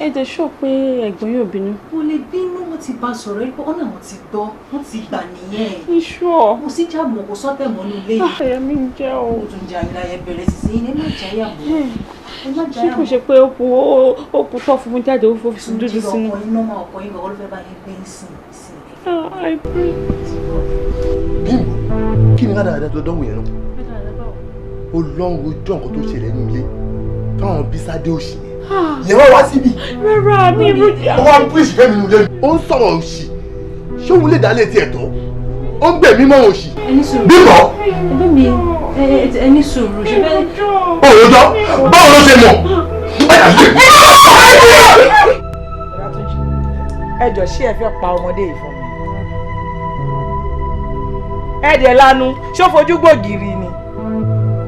Ẹ jẹ́ sọ pé ẹ̀gbọ́n yóò bínú. Kò lè bínú, wọ́n ti bá sọ̀rọ̀ pé ọ̀nà wọn ti gbọ́, wọ́n ti gbà nìyẹn. Iṣu ọ̀. Kò sí jáàmù, kò sọ́tẹ̀ mọ́ ní ilé yìí. Àyà mi ń jẹ́ o. Ó tún jẹ́ ayé bẹ̀rẹ̀ sí sí ẹ má jáyà mọ́. Ẹ má Ṣé jáyà kò mọ́. ṣe pé ó kú tọ́ fún mi jáde ó fi Tún dúdú jí sínú? ọkọ yín nọ́mà, ọkọ yín gbọ́dọ̀ ló fẹ́ bá yín gbé ń sìn sìn. Ah, I pray. Bímbọ́, kí ni rádaràda tó dánwò yẹn náà? Ó lọ ń rojọ́ nǹkan tó ṣẹlẹ̀ nínú ilé fáwọn Bísádé òṣì yẹn. Ìyẹn wá wá síbi. Rárá, mi rojọ́. Ó wá ń píríṣì fẹ́mi nínú ilé mi. Ó ń sọ̀rọ̀ òṣì. Ṣé òun lè dá létí ẹ̀ tọ́? Ó ń gbẹ̀mí mọ́ òṣì. Ẹ ní sùúrù. Bímbọ́. Ẹgbẹ́ mi, ẹ ní sùúrù. Ṣé bẹ́ẹ̀ Ó rojọ́. Báwo ló ṣe mọ̀? Ẹ jọ̀ọ́, ṣé ẹ fẹ́ pa ọmọdé yìí fún mi? Ẹ dẹ̀ lanu, ṣó fojú gbògiri ni?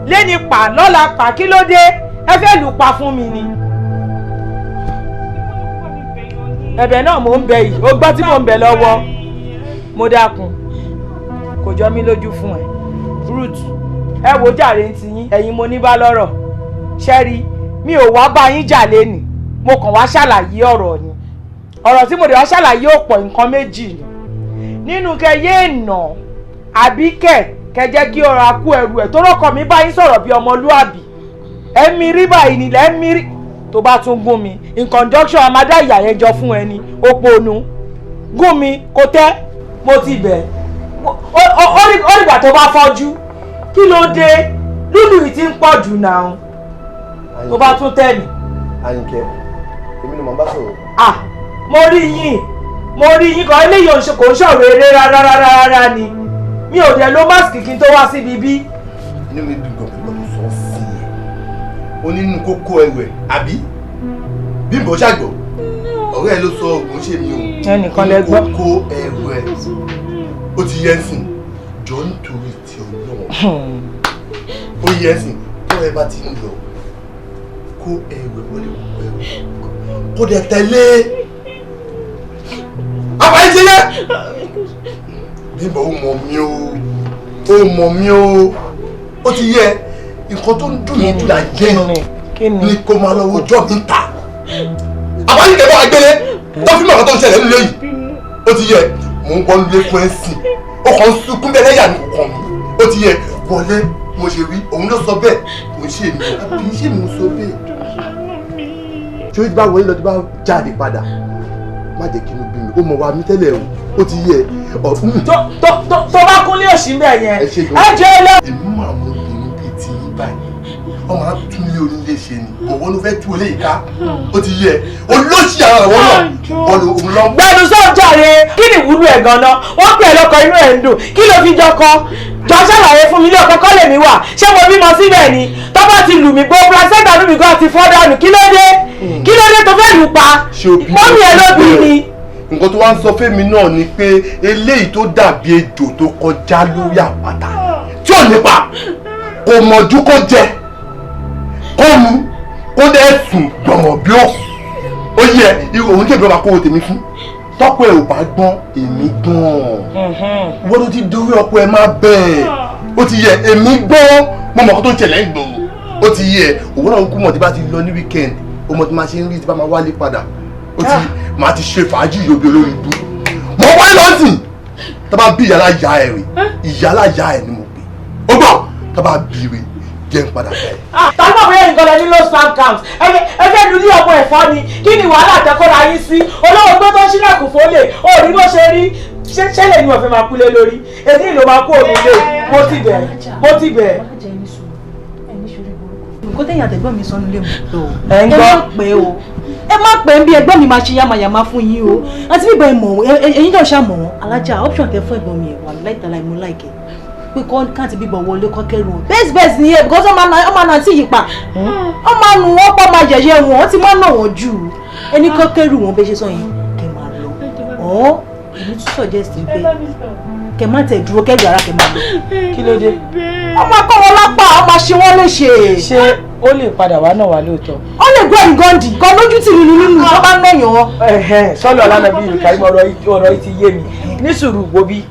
Léni pa lọ́la pa, kí ló dé? Ẹ fẹ́ lù pa fún mi ni. Ẹ̀bẹ̀ náà mò ń bẹ yìí, o gbọ́ tí mò ń bẹ lọ́wọ́. Mo dákun, kò jọ mí lójú fún ẹ. Ruth, ẹ wo jàre ń ti yín, ẹ̀yin mo ní bá lọ́rọ̀. Ṣẹ́rí, mi ò wá bá yín jà lénìí, mo kàn wá ṣàlàyé ọ̀rọ̀ ni. Ọ̀rọ̀ tí mo dẹ̀ wá ṣàlàyé ò pọ̀, nǹkan méjì ni. Nínú kẹ yé nà àbí kẹ jẹ́ kí ọ̀rọ̀ akú ẹrù ẹ̀ tó rọ́kọ̀ mi bá yín sọ̀rọ̀ bí ọmọlúàbí. Ẹ mi rí báyìí nílẹ̀ ẹ mi rí tó bá tún gún mi in conjunction amada ìyá yẹn jọ fún ẹni òpònú gún mi kò tẹ́ mo ti bẹ̀. Ó dìgbà tó bá fọ́jú. Kí ló dé? Lúlù yìí ti ń pọ̀ jù náà. Tó bá tún tẹ̀ mí. Àyìnkẹ́, èmi ni mò ń bá sọ̀rọ̀. Ah, mo rí yín. Mo rí yín kan, eléyìí kò ń ṣọ̀rọ̀ eré rárá rárá rárá ni. Mi ò dẹ̀ lo máàsì kí n tó wá síbi bí. Inú mi dùn gan pẹ̀lú ọdún sọ sí i. Ó ní inú kókó ẹrù ẹ̀, àbí? Bímbọ́ ṣàgbọ̀. Ọ̀rẹ́ ẹ ló sọ ògùn ṣe mi o. Ẹnìkan lẹ gbọ́. Kókó ẹrù ẹ̀. Ó ti yẹ ẹ̀sìn. Jọ nítorí ti Ọlọ́run. Ó yẹ ẹ̀sìn. Tó ẹ bá ti ń lọ, kó ẹrù ẹ wọlé, kó ẹrù ẹ. Kó dẹ̀ tẹ̀lé. Àbáyé ti yẹ. Bímbọ́ ó mọ̀ mí o. Ó mọ̀ mí o. Ó ti yẹ. Nǹkan tó ń dùn mí jù láyé ni kó máa lọ wojọ́ mi ta. Àbáyé kẹ́ bá wa gbélé tó fi mọ̀ nǹkan tó ń ṣẹlẹ̀ nílé yìí. Ó ti yẹ. Mò ń gbọ́ nílé fún ẹ sìn. Ó kàn ń sunkún bẹ́ẹ̀ lẹ́yà ní kò kàn mí. Ó ti yẹ. Wọlé mo ṣe wí. Òun ló sọ bẹ́ẹ̀. Kò ń ṣe mi. Àbí ṣé mi ń sọ bẹ́ẹ̀? Ṣé o ti bá wọlé lọ tí bá jáde padà? Má jẹ́ kí inú bí mi. Ó mọ̀ wá mi tẹ́lẹ̀ o. Ó ti yẹ. Tó bá kúnlé òṣì ń bẹ̀ yẹn. Ẹ jẹ́ ẹ lọ. Èmi máa mú obìnrin bíi ti yín báyìí. Wọ́n máa tún lé onílé ṣe ni. Òwò ló fẹ́ tú olé yìí ká. Ó ti yẹ. Olóṣì àwọn ọ̀wọ́ náà. Wọ́n ló ń lọ. Gbẹ́nu sọ́jà rẹ̀, kí ni ìwúlò ẹ̀ gan-an? Wọ́n pè é lọ́kọ inú ẹ̀ ń dùn. Kí ló fi jọkọ? Jọ ṣàlàyé fún mi, ilé ọkọ kọ́ lèmi wà. Ṣé mo bímọ síbẹ̀ ni? Tó bá ti lù mí gbó placenta mi gan ti fọ́ dànù. Kí ló dé? Kí ló dé tó fẹ́ lù pa? Mọ́mí ẹ ló bí ni. Nǹkan tó wá ń sọ fẹ́mi náà ni pé eléyìí tó dàbí ejò tó kọjá lórí àpáta tí ò nípa kò mọ̀jú kó jẹ kó mu kó dẹ́ sùn gbọ̀ngàn bí ó ó yẹ òun tèmi ọba kó o tèmi fún tọ́pọ̀ ẹ̀ ò bá gbọ́n èmi gbọ́n wọ́n tó ti dorí ọkọ ẹ má bẹ́ẹ̀ ó ti yẹ èmi gbọ́n mo mọ̀ kó tó ń ṣẹlẹ̀ ń gbòòrò ó ti yẹ òun náà kú mọ̀ tí bá ti lọ ní weekend ó mọ̀ tí máa ṣe ń rí tí bá máa wálé padà ó ti máa ti ṣe fàájì yòóbi olórí ibú mo wáyé lọ́sìn tá bá bí ìyálà ya ẹ̀ rè ìyálà ya ẹ̀ ni mo pè ó gbọ́ tá bá bí rè jẹ́ ń padà bẹ́ẹ̀. Tàbí àwọn èèyàn nǹkan lọ ní low sperm count ẹ fẹ́ lu ní ọmọ ẹ̀fọ́ ni kí ni wàhálà tẹkọ́ra yín sí olówó gbé tó ń ṣílẹ̀kùn fólè ó rí bó ṣe rí ṣẹlẹ̀ ni wọ́n fẹ́ máa kúlé lórí èdè ìlú máa kó òun lé mo ti bẹ̀ mo ti bẹ̀. Nǹkan tẹ̀yìn àtẹ̀gbọ́n mi sọnù lè mú tó o. Ẹ ń gbọ́. Ẹ má pè o. Ẹ má pè ń bí ẹ̀gbọ́n mi máa ṣe yamayama fún yín o. Àti bíbọn ẹ mọ̀ ẹ̀yin náà ṣàmọ̀ wọn. Alájà option tẹ fún ẹ̀gbọ́n mi ẹ̀ wà láìtàlá ìmú láìkẹ́. Pé káàntì bíbọn wọlé kọ́ kẹ́rù wọn. Bẹ́ẹ̀sì bẹ́ẹ̀sì nìyẹn because ọmọ àná àti yìí pa. Ọmọ àánú wọn pọ̀ máa yẹ̀yẹ́ wọn, ó ti máa nà wọ́n jù. Ẹni kọ́ kẹ́rù wọn bẹ́ẹ̀ ṣe sọ yẹn kẹ́ máa lọ. Ọ́ èmi tún suggest pé kẹ́ má tẹ̀ dúró kẹ́rù ara kẹ́ máa lọ. Kí ló dé? Ọmọ akọ́ wọn lápá, ọmọ ṣe wọ́n léṣe. Ṣé ó lè padà wá náà wá lóòótọ́? Ó lè gbọ́ ìgọ́ndì kan lójú tì nínú nínú tó bá ń nàyàn wọn. Sọ́lọ̀ ọ̀lànà bíi ìlú kàrí ọ̀rọ̀ yìí ti yé mi. Ní sùúrù wo bí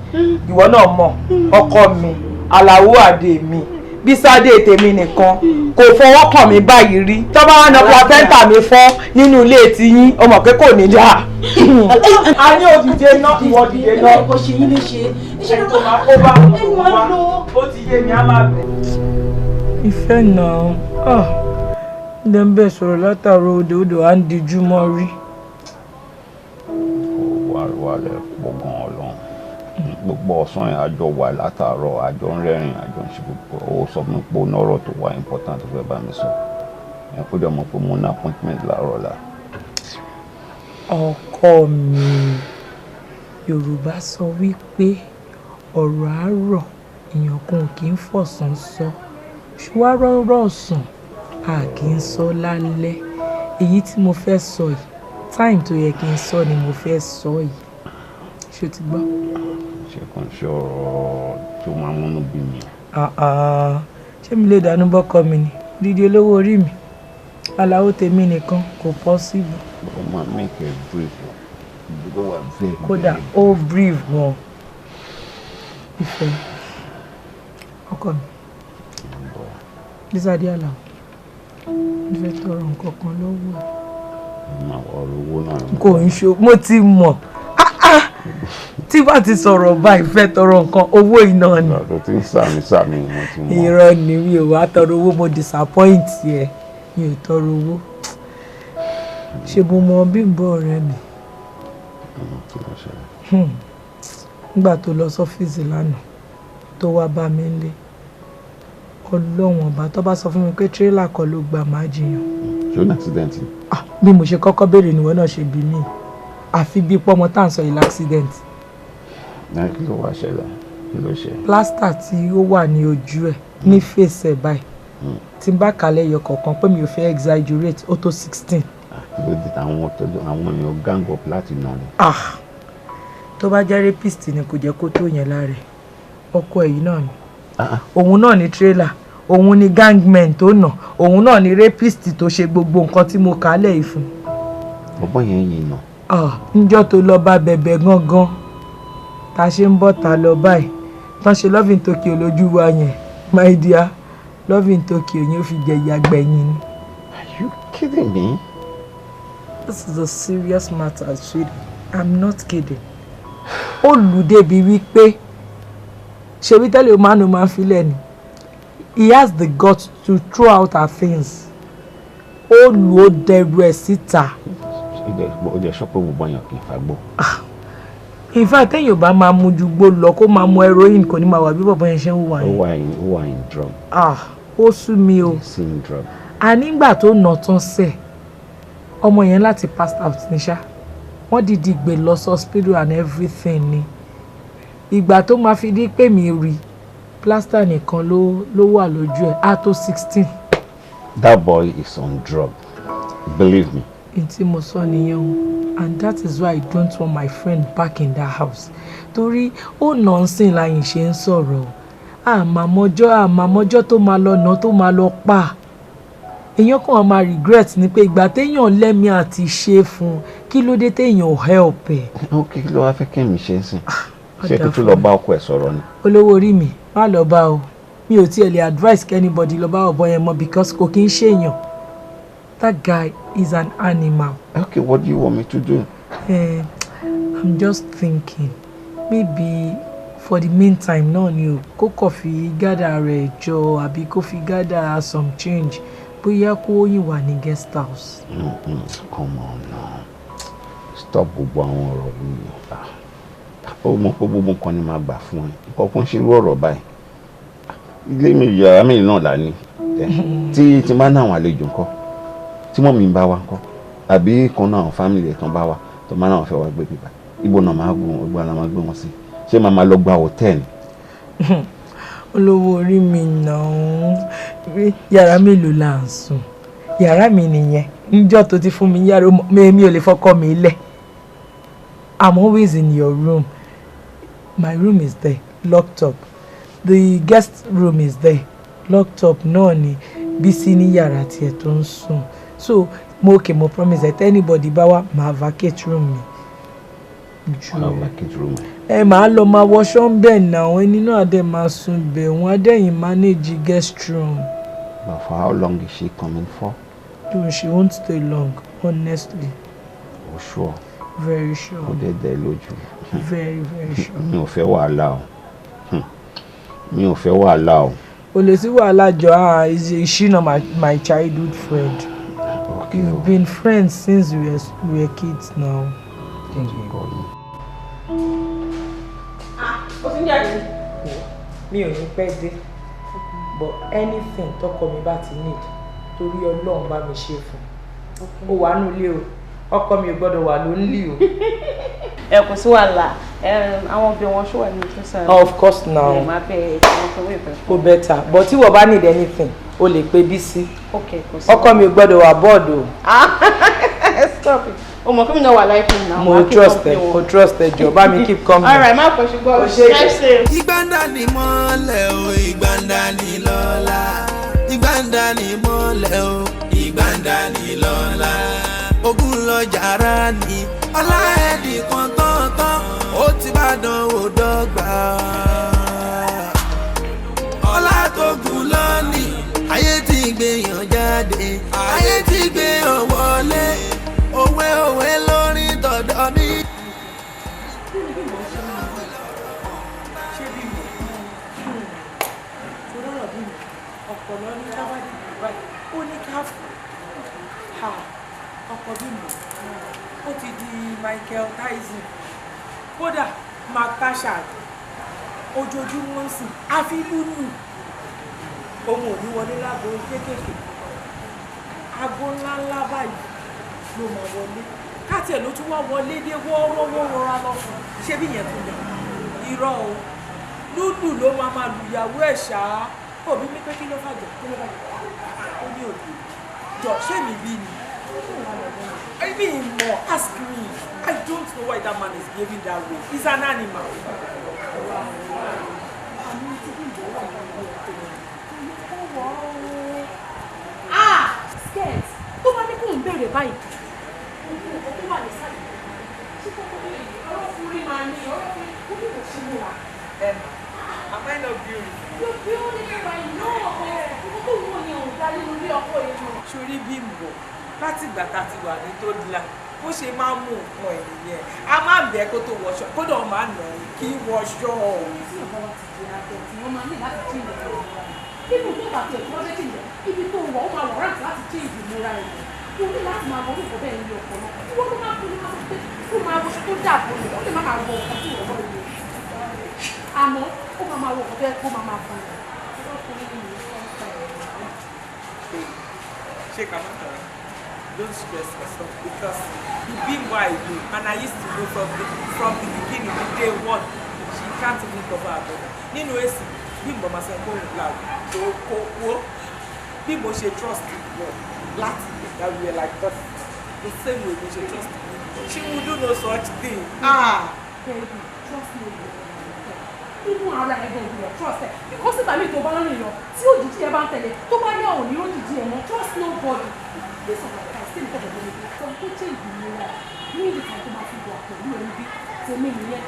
ìwọ náà mọ̀ ọkọ mi, Àlàó àdè mi, Bísádé tèmi nìkan kò fọwọ́ kàn mí báyìí rí. Tó bá wá na placenta mi fọ́ nínú ilé tiyín, o mọ̀ pé kò ní dáa. A ní òdìdé náà, ìwọ dìde náà. Kò ṣe yín léṣe. Iṣẹ́ tó máa kó bá wọn wá, ó ti yé mi, á máa bẹ̀. Ìfẹ́ náà, ǹdẹ́ ń bẹ̀ sọ̀rọ̀ látàárọ̀ odò odò à ń dijú mọ́ rí. Wà lẹ pọ̀ gan-an Ọlọ́run. Gbogbo ọ̀sán yẹn àjọ wà látàárọ̀, àjọ ń rẹ́rìn, àjọ ń ṣe gbogbo. Ó sọ fún mi pé ó nọ́rọ̀ tó wà important tó fẹ́ bá mi sọ. Ẹ kó jọ mọ̀ pé mo ní appointment láàárọ̀ ọ̀la. Ọkọ mi, Yorùbá sọ wípé ọ̀rọ̀ àárọ̀ èèyàn kan kì í fọ̀sán sọ. Ṣùgbọ́n ọ̀rọ̀ ọ̀sán a kì í sọ lálẹ́. Èyí tí mo fẹ́ sọ yìí, time tó yẹ kí n sọ ni mo fẹ́ sọ yìí. Ṣé o ti gbọ́? Ṣé kò ń ṣe ọ̀rọ̀ tó máa múnú bí mi? Ṣé mi lè dànù bọ́kọ mi ni? Dídí olówó orí mi, Àlàó tèmi nìkan kò possible. Ó máa make a brief. Ó wà very Kódà ó brief gan. Ìfẹ́, ọkọ mi, Bísádé Àlàó, mo fẹ́ tọrọ nǹkan kan lọ́wọ́ ẹ̀. Ọ̀rọ̀ owó náà. Kò ń ṣe, mo ti mọ̀. Tí bá ti sọ̀rọ̀ báyìí fẹ́ tọrọ nǹkan owó iná ni. Ìgbà tó ti ń sàmì sàmì mo ti mọ̀. Irọ́ ni mi ò wá tọrọ owó, mo disappoint ẹ, mi ò tọrọ owó. Ṣé mo mọ Bímbọ́ ọ̀rẹ́ mi? Nígbà tó lọ sọ́fíìsì lánàá, Tó wá bá mi lé, Ọlọ́run ọba, tó bá sọ fún mi pé tírélà kan ló gbà, má jiyàn. Ṣé ó ní accident ni? Bí mo ṣe kọ́kọ́ béèrè níwọ náà ṣe bí mi, àfi bí pọ́mọ tá à ń sọ yìí l'accident. Náà, kí ló wá ṣẹlẹ̀? Kí ló ṣe? Plaster tí ó wà ní ojú ẹ̀, ní face ẹ̀ báyìí, tí n bá kàlẹ́ ẹyọ kọ̀ọ̀kan, pé mi ò fẹ́ exaggerate, ó tó 16. Kí ló dé táwọn tọ́jú àwọn èèyàn gang up láti nà ni? Ah, tó bá jẹ́ rapist ni, kò jẹ́ kó tó yẹn lára ẹ̀. Ọkọ ẹ̀ yìí náà ni. Òun náà ni trailer, òun ni gangmen tó nà, òun náà ni rapist tó ṣe gbogbo nǹkan tí mo kà á lẹ̀ yìí fún. Bọ́bọ́ yẹn yìí nà. Ah, níjọ́ tó lọ bá bẹ̀bẹ̀ gangan, tá a ṣe ń bọ̀ ta lọ báyìí, tán ṣe Love in Tokyo lójú wa yẹn, my dear, Love in Tokyo yẹn, ó fi jẹ ìyá gbẹ̀yìn ni. Are you kidding me? This is a serious matter, sweetie. I'm not kidding. Ó lù débi wípé ṣebí tẹ́lẹ̀ o máa ń lo máa ń filẹ̀ ni. He has the guts to throw out her things. Ó lù, ó dẹrù ẹ̀ síta. Ó jẹ́ sọ pé gbogbo èèyàn kì í fagbó. In fact, téèyàn ò bá máa mu ju gbó lọ, kó máa mu heroin, kò ní máa wà bí bọ̀bọ̀ yẹn ṣe ń wà Ó yẹn. wà in drug. Ah, ó sú mi o. Sin drug. Ànígbà tó nà tán sẹ̀, ọmọ yẹn láti pass out ní ṣá. Wọ́n dìdí gbé lọ sí hospital and everything ni. Ìgbà tó máa fi di pé mi rí, plaster nìkan ló wà lójú ẹ̀, á tó 16. That boy is on drug. Believe me. N tí mo sọ nìyẹn o, and that is why I don't want my friend back in that house, torí ó nà ń sìn láyìn ṣe ń sọ̀rọ̀ o. Àmàmọ́jọ́ tó máa lọ nà, tó máa lọ pa èèyàn kàn máa regret ni pé ìgbà téèyàn lẹ́mìí àti ṣe fún un, kí ló dé téèyàn ò help ẹ̀. Ok, kí ló wá fẹ́ kẹ́mi ṣe ń sìn? Ṣé Ọ̀dà kí tún lọ bá ọkọ ẹ̀ sọ̀rọ̀ ni? Olówó orí mi, má lọ bá o. Mi ò tiẹ̀ lè advice kí anybody lọ bá ọ̀bọ yẹn mọ́, because kò kí ń ṣèyàn. That guy is an animal. Okay, what do you want me to do? I'm just thinking maybe for the meantime náà ni o, kó kàn fi gather rẹ̀ jọ, àbí kó fi gather some change, bóyá kó yìn wà ní guest house. Come on now. Stop gbogbo àwọn ọ̀rọ̀ yìí. Ah, ó mọ̀ pé gbogbo nǹkan ni màá gbà fún ẹ. Nǹkan kan ṣe irú ọ̀rọ̀ báyìí. Ah, ilé mi, yàrá mi náà là ní. Tí máa ń àwọn àlejò ńkọ́? Tí mọ́ mi ń bá wa ńkọ́? Àbí kan náà àwọn family ẹ̀ tán bá wa tó máa náà fẹ́ wá gbé bíbá. Ibo náà máa gbé wọn, ibo náà máa gbé wọn sí? Ṣé màá máa lọ gba hòtẹ́ẹ̀lì? Olówó orí mi náà, yàrá mélòó là ń sùn? Yàrá mi nìyẹn. Níjọ́ tó ti fún mi yàrá mi, mi ò lè fọkọ mi lẹ̀. I'm always in your room. My room is there, locked up. The guest room is there, locked up náà ni. Bísí ní yàrá tiẹ̀ tó ń sùn. So mo, okay, mo promise that anybody bá wá, màá vacate room mi. Jù Wàá vacate room ẹ̀. Ẹ máa lọ máa wọṣọ ń bẹ̀ náà, ẹni náà dẹ̀ máa sùn bẹ̀, wọ́n á dẹ̀yìn manage guest room. But for how long is she coming for? No, she won't stay long, honestly. Oh, sure? Very sure. Ó dẹ̀ dẹ̀ lójú? Very, very sure. Mi ò fẹ́ wàhálà o. Mi ò fẹ́ wàhálà o. Kò lè sí wàhálà jọ. Ah, is she not my childhood friend? Okay. We've been friends since we were kids now. God. Ó ti ń jáde. Mi ò ní pẹ́ dé, but anything tọkọ mi bá ti need, torí Ọlọ́run, bá mi ṣe fún un. Ó wà nù ilé o, ọkọ mi ò gbọ́dọ̀ wà lonely o. Ẹ kò sí wàhálà. Àwọn ọbẹ̀ wọn ṣó wà ní freezer? Of course now. Ẹ máa bẹ àwọn ọkọ ìfẹ́. Ó better, but tí wọ́n bá need anything, o lè pe Bísí. Ok, kò sí. Ọkọ mi ò gbọ́dọ̀ wà bored o. Stop it. O mọ̀ kí mi náà wà láìpẹ́ náà. Mo trust ẹ, mo trust ẹ. Jọ, bá mi keep company. All right, má kọ̀ ṣùgbọ́n. O ṣe. Drive safe. Ìgbàndà ni mọ́lẹ̀ o, ìgbàndà ni lọ́la. Ìgbàndà ni mọ́lẹ̀ o, ìgbàndà ni lọ́la. Ogun lọ jàrá ni ọlá ẹnì kan tán-tán, ó ti bá dán wò dọ́gba. Ọlá tó gùn lọ́nìí, ayé ti gbéyàn jáde, ayé ti gbéyàn wọlé. Òwe òwe lórí tọ̀dọ̀ mi. Ṣé bí mi torí ọ̀rọ̀ bí mi ọ̀pọ̀lọ́ ní káwádìí báyìí, ó ní ká fò ha ọkọ̀ bí mi, ó ti di Michael Tyson, kódà Mark Tashard. Ojoojúmọ́ ń sìn àfi lúlù. Òun ò ní wọlé láago kéékèèké, aago ńláńlá báyìí ló máa wọlé. Káàtì ẹ̀ ló tún wá wọlé dé wọ́ọ́rọ́wọ́ rọra lọ fún ṣé bí yẹn tún dà? Irọ́ o, lúlù ló máa máa lùyàwó ẹ̀ ṣáá. Òbí mi pé kí ló fàjà, kí ló fàjà? Ó ní òbí jọ, ṣé mi bí ni? I mean more, ask me. I don't know why that man is behaving that way. He's an animal. Ah, skirt tó bá ní kó ń bèrè báyìí, ó wà ní sàlẹ̀. Ṣé kókó ní ọlọ́kùnrin máa ní ọlọ́kùnrin ó bí kò ṣe múra? Am I not beautiful? You're beautiful, I know. Ọkọ tó wù yẹn ò dá nínú ilé ọkọ yẹn náà. Sórí Bímbọ́, láti ìgbà tá a ti wà ní tó dìlà, bó ṣe máa ń mú nǹkan ẹ̀ nìyẹn. A máa ń bẹ̀ kó tó wọṣọ, kódà ó máa ń nà án kí wọṣọ. Tí ọ̀gá wa ti di abẹ tí wọ́n máa ní láti change ìmúra rẹ̀. Nínú tó bá tiẹ̀ tí wọ́n fẹ́ change, ibi tó wọ̀ ó máa wọ̀ rántí láti change ìmúra rẹ̀. Kò ní láti máa wọ orúkọ bẹ́ẹ̀ ní ọ̀pọ̀lọpọ̀. Ìwọ ló máa fún ní máa sọ pé kó máa wọṣọ tó dàbò rẹ̀, ó lè má máa wọ ọkọ̀ tí ìwọ wọ̀ yìí. Àmọ́ ó máa máa wọ ọkọ̀ tó yẹ kó máa máa fún un. Ọkùnrin ni ìlú sọ́ọ̀tà ẹ̀. Ṣé ká má tọrọ? Don't stress yourself because the Bimbo I know and I used to know from the beginning, the day one, she can't even cover her body. Nínú èsì, Bimbo máa sọ pé òun làwọn tó kó wó. Bí mo ṣe trust ìwọ láti that we were like this, the same way mo ṣe trust me. She would do no such thing. Ah! Baby, trust me. Inú ara ẹ̀ gan ìgbìyànjú trust ẹ̀ because ìgbà míì tó bá ń rìn lọ tí òjijì ẹ bá ń tẹ̀lé tó bá yá òní òjijì ẹ̀ mọ́. Trust nobody. This of my time still nǹkan ọ̀gbọ́n mi sọ kó change ìmúra ní ìdí kan tó máa fi wà pẹ̀lú ẹni bí tèmi nìyẹn.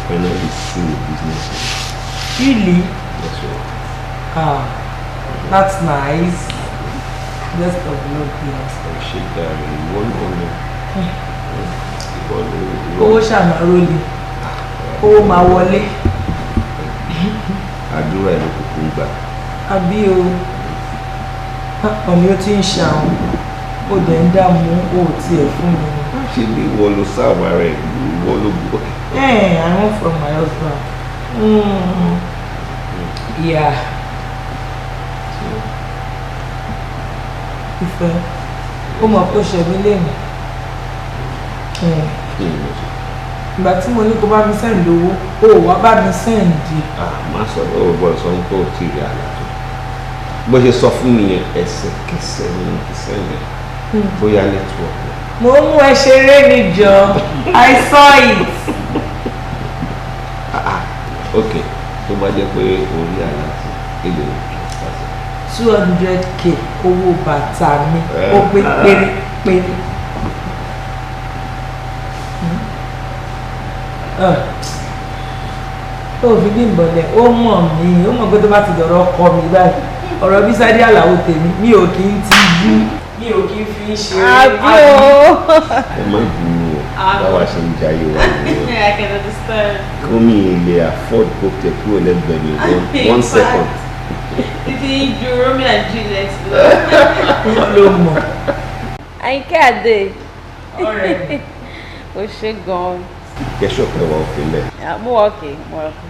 Finally see the business. Really? Yes, sir. Ah, that's nice. Best of luck, yes. Ṣe dáre, ìwọ náà ni. Ìwọ ló. Owó ṣàmà rólì, owó máa wọlé. Àdúrà ẹ̀ ló kúkú ń gbà. Àbí o, ọ̀nì ó ti ń ṣàwọn, ó dẹ̀ ń dààmú, ó tiẹ̀ fún mi. Ṣé bí ìwọ ló sáwà rẹ̀, ìwọ ló gbọ́? Hey, I want from my husband. Yeah. Ìfẹ́, ó mọ̀ pé ó ṣe mí léèmí. Ìgbà tí mo ní kó bá mi send owó, ó wá bá mi send. Má sọ ó gbọ́dọ̀ sọ pé ó ti rí àlá tó. Bó ṣe sọ fún mi yẹn, ẹsẹ̀kẹsẹ̀ ni mo ti send ẹ̀. Bóyá network. Mo mú ẹ ṣeré ni jọ, I saw it. Ok, tó bá jẹ́ pé orí àlá ti èlò transfer. 200K owó bàtà mi, ó pé pérépéré. Ó fi bí ìbọ̀lẹ̀, ó mọ̀ mí, ó mọ̀ pé tó bá ti dọ̀rọ̀ ọkọ mi báyìí, ọ̀rọ̀ bí Sádé Àlàó tèmi, mi ò kí ń ti jú, mi ò kí ń fi ń ṣe. Àbí o. Ẹ má bínú o, báwa ṣe ń jayé wa nìyẹn. I can understand. Kómi lè afford kó tẹ kúrò lẹ́gbẹ̀ẹ́ mi one second. Títí ju Romeo and Juliet lọ. Wọ́n ló mọ̀. Àyìnkẹ́ Adé. Ọ̀rẹ́ mi. O ṣe gan-an. Kẹ́sọ̀ pé wà òkè mẹ́. Mo wà òkè, mo wà òkè.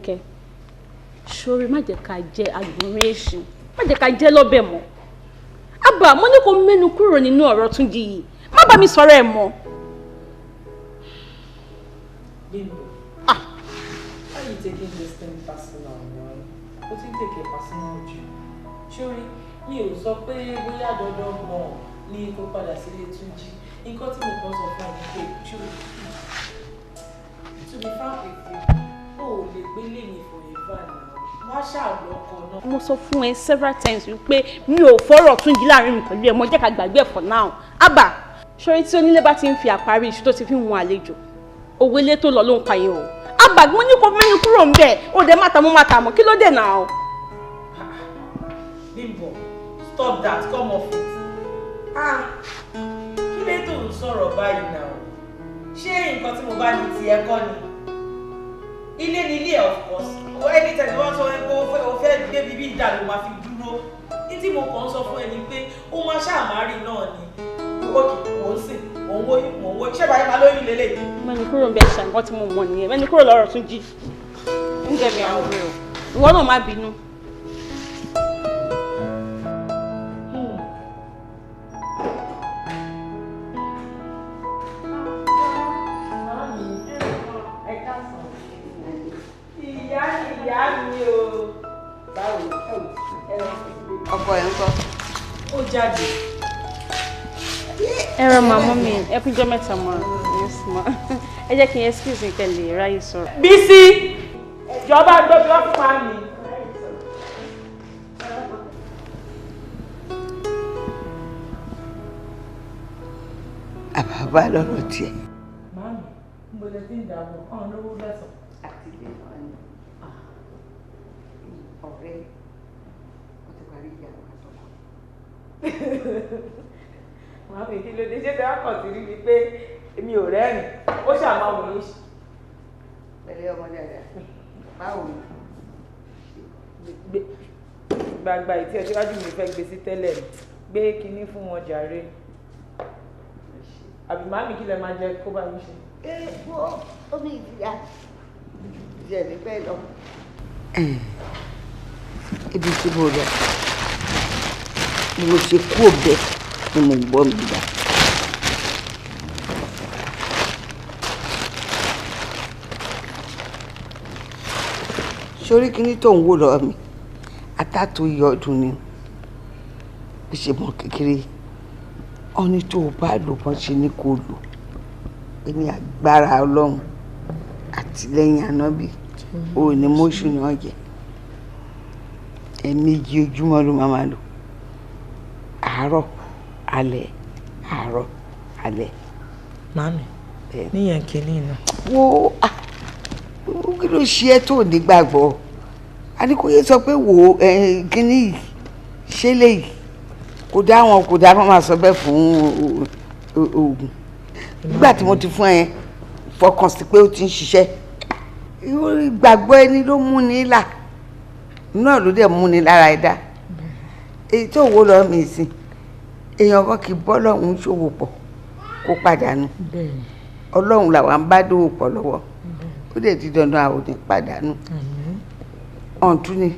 Àríkẹ́, ṣorí má jẹ́ ká jẹ́ agbórin èṣù, má jẹ́ ká jẹ́ lọ́bẹ̀ mọ́. Àbá, mo ní kó mẹ́nu kúrò nínú ọ̀rọ̀ Túnjí yìí, má bá mi sọ̀rọ̀ ẹ̀ mọ́. Bímbọ́, why you taking this thing personal now? O ti ń take it personal jù. Ṣorí, mi ò sọ pé bóyá dandan gan ni kó padà sílé Túnjí. Nǹkan tí mo kàn sọ fún ẹ ni pé ṣorí, to be frank with you, o ò lè gbélé mi forever now. Wá ṣàlọ́kọ náà. Mo sọ fún ẹ several times wípé mi ò fọ́rọ̀ Túnjí láàrin mi pẹ̀lú ẹ mọ́, jẹ́ ká gbàgbé ẹ̀ for now. Àbá, ṣorí tí onílé bá ti ń fi àparí iṣu tó ti fi ń wọn àlejò, owó ilé tó lọ ló ń pa yẹn o. Àbá, mo ní kó mẹ́nu kúrò ń bẹ̀, ó dẹ̀ má ta mọ́ má ta mọ́, kí ló dé náà? Bímbọ́, stop that, come off it. Ah, kí ló tó ń sọ̀rọ̀ báyìí náà? Ṣé nǹkan tí mo bá ní tiẹ̀ kọ́ ni? Ilé ni ilé ẹ̀, of course. Anytime wọ́n sọ pé o fẹ́ gbé bíbí ìdá ló máa fi dúró. Ní tí mo kàn ń sọ fún ẹ ni pé ó máa ṣàmárì náà ni. Ókè, mò ń sìn, mò ń wóyún, mò ń wóyún. Ṣé báyìí máa lóyún lélẹ̀? Mẹ́nu kúrò ń bẹ ṣe nǹkan tí mo mọ̀ nìyẹn. Mẹ́nu kúrò lọ́rọ̀ Túnjí. Ń gẹ̀ mí àwọn ọ̀rẹ́ o. Ìwọ náà má bínú. Ọkọ ẹ ń kọ́. Ó jáde. Ẹ rọ màmú mi, ẹ kújọ́ mẹ́ta mọ́. Yes ma. Ẹ jẹ́ kí n excuse mi kẹ́ lè ráyè sọ̀rọ̀. Bísí, ìjọba gbọ́dọ̀ wá fún màmí. Àbàbà lọ́rọ̀ tiẹ̀. Màmí, mo lè ti ń dààmú, ọ̀hún lówó lẹ́sàn. Àti ilé náà ni ọ̀rẹ́ ó ti parí ìjà àwọn àtọkọ. Màmí, kí ló dé? Ṣé tẹ́wọ́ kàn sí rí mi pé èmi ò rẹ́rìn? Ó ṣàmà wò yín. Pẹ̀lẹ́ ọmọ dáadáa, báwo ni? Gbàgbà ìtí ẹ síwájú mi fẹ́ gbé sí tẹ́lẹ̀ mi. Gbé kinní fún wọn jàre. Àbí màmí kí lẹ máa jẹ kó bá yín ṣe? Ẹ wo omi ìdíyà ìdíyà ní bẹ́ẹ̀ lọ. Ibi tí mo lọ, mo ṣe kú òbẹ ni mo gbọ́ mi gbà. Sórí kíní tó ń wò lọ́wọ́ mi, atátó yọ ọdún ni, bí ṣe mọ kékeré, ọní tó o bá lò bọ́n ṣe ní kó lò, pé ní agbára Ọlọ́run àtìlẹ́yìn ànábì, ò ní mọ́ṣù náà jẹ. Ẹ̀ẹ̀mejì ojúmọ́ ló máa lò, àárọ̀ alẹ́, àárọ̀ alẹ́. Màmí, níyẹn kìíní náà. Wo kí ló ṣe ẹ́ tó nígbàgbọ́? A ní kò yẹ sọ pé wò ó kíní yìí ṣé léyìí kò dá wọn kò dá wọn máa sọ bẹ́ẹ̀ fún oògùn. Nígbà tí mo ti fún ẹ fọkàn sí pé ó ti ń ṣiṣẹ́. Ìgbàgbọ́ ẹni ló mú ni là, náà ló dẹ̀ mú ni lára ẹ̀dá. Èyí tó wò lọ mi sí, èèyàn kan kì í bọ́ lọ́hùn ṣòwò pọ̀ kó pàdánù. Ọlọ́run làwa ń bá dòwò pọ̀ lọ́wọ́. Ó dẹ̀ ti dandan àwọn ò ní pàdánù. Ọ̀ǹtún ni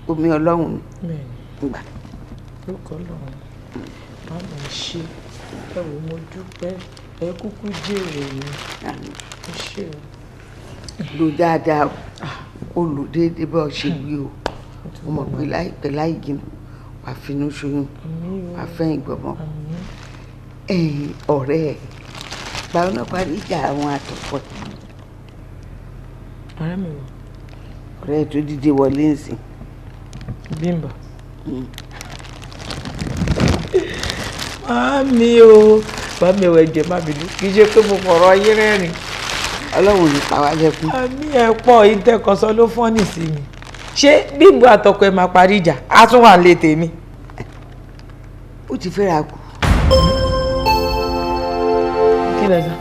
omi Ọlọ́run ni. Gbà. Lókọ̀ Ọlọ́run, báwo ń ṣe? Ẹ wò mo dúpẹ́, ẹ kúkú jèrè mi. Ẹ ṣé o. Lò dáadáa o, ó lò déédéé bá ọ ṣe wí o. Mo mọ̀ pé láìpẹ́ láì jìnnà, wàá finú ṣoyún, wàá fẹ́yìn gbọ́mọ. Ẹ̀yin ọ̀rẹ́ ẹ̀, báwo náà parí ìjà àwọn àtọkọ ẹ̀? Ọ̀rẹ́ mi wò. Ọ̀rẹ́ tó dídé wọlé ń sìn. Bímbọ́. Màámi o, màámi ò ẹ̀jẹ̀ má bínú, kì í ṣe pé mo fọ̀rọ̀ ayé rẹ́rìn. Ọlọ́run ò ní pa wá lẹ́kún. Àmì ẹ̀ pọ̀, ìtẹ́kọ̀sọ ló fọ́nì sí mi. Ṣé Bímbọ́ àtọkọ ẹ̀ máa parí ìjà? Á tún wà lé tèmi. Ó ti fẹ́ra kù. Kí lẹ sọ?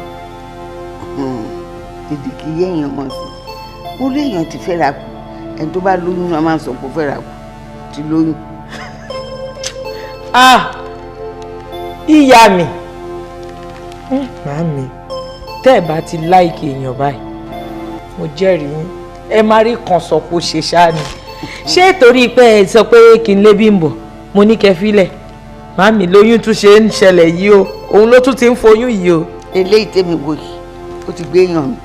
Èdè kì í yé èèyàn mọ̀ sí. Mo léèyàn ti fẹ́ra kù. Ẹni tó bá lóyún náà máa ń sọ pé ó fẹ́ra kù. Ti lóyún. Ah! Ìyá mi. Màámi, tẹ́ ẹ̀ bá ti láìkì èèyàn báyìí, Mo jẹ́rìí yín, ẹ má rí kan sọ pé ó ṣe ṣáà ni. Ṣé torí pé ẹ sọ pé kí n lé Bímbọ́, mo ní kẹ́ filẹ̀. Màámi, lóyún tún ṣe ń ṣẹlẹ̀ yìí o, òun ló tún ti ń foyún yìí o. Eléyìí tèmi wò yìí, ó ti gbé yàn mí.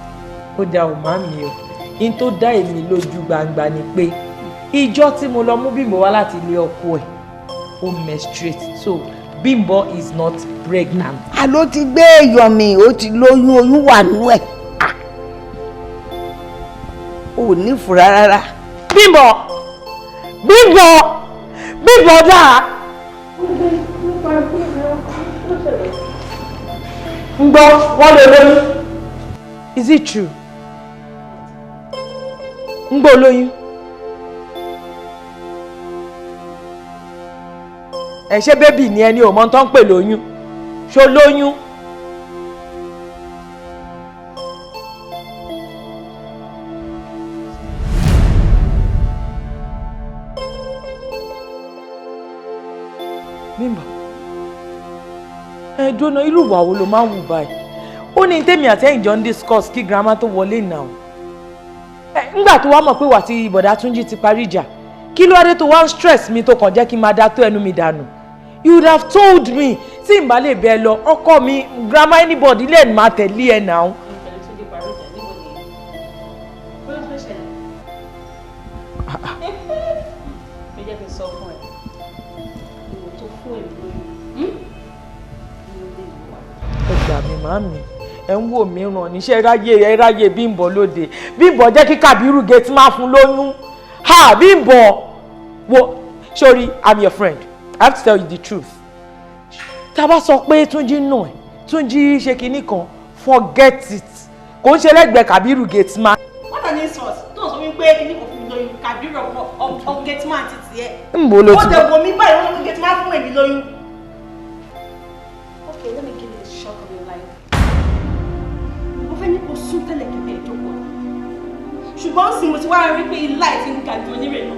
Ó dá o màámi o, in tó dá èmi lójú gbangba ni pé ìjọ́ tí mo lọ mú Bímbọ́ wá láti ilé ọkọ ẹ̀, ó menstruate, so Bímbọ́ is not pregnant. Àló ti gbé èèyàn mi, ó ti lóyún, oyún wà nú ẹ̀. Ò ní fura rárá. Bímbọ́! Bímbọ́! Bímbọ́ dáa! Ń gbọ́, wọ́n lè lóyún. Is it true? Ń gbọ́ lóyún. Ẹ ṣé bébì ni ẹni ò mọ tó ń pè lóyún. Ṣó lóyún? Bímbọ́, ẹ dúró, irú ìwà wo ló máa ń wù báyìí? Ó ní tèmi àtẹ̀yìn jọ ń discuss kí grandma tó wọlé náà. Ńgbà tó wá mọ̀ pé wà tí ìbọ̀dá Túnjí ti parí ìjà, kí ló dé tó wá ń stress mi tó kàn jẹ́ kí n máa dá tó ẹnu mi dànù? You would have told me tí n bá lè bẹ́ẹ̀ lọ, ọkọ mi, grandma, anybody lè máa tẹ̀lé ẹ náà. Ẹ gbà mí màámi, ẹ ń wò mí ràn níṣẹ́ ráyè, ẹ ráyè Bímbọ́ lóde. Bímbọ́ jẹ́ kí Kàbírù gate máa fún lóyún. Ha, Bímbọ́, wo sorry, I'm your friend, I have to tell you the truth. Tá a bá sọ pé Túnjí nù ẹ, Túnjí ṣe kinní kan, forget it, kò ń ṣe lẹ́gbẹ̀ẹ́ Kàbírù gate máa. What an insult! Tó sọ wípé kinní kò fún mi lóyún, Kàbírù ọmọ gate man ti tiẹ̀. Ń bo ló ti Ó dẹ̀ wò mí báyìí, wọ́n sọ pé gate man fún èmi lóyún. Okay, let me give you the shock of your life. Mo fẹ́ ní kó sún tẹ́lẹ̀ kẹ́kẹ́ ìjókòó. Ṣùgbọ́n sì mo ti wá rí pé ilá ẹ̀ ti ń ga ju onírè lọ.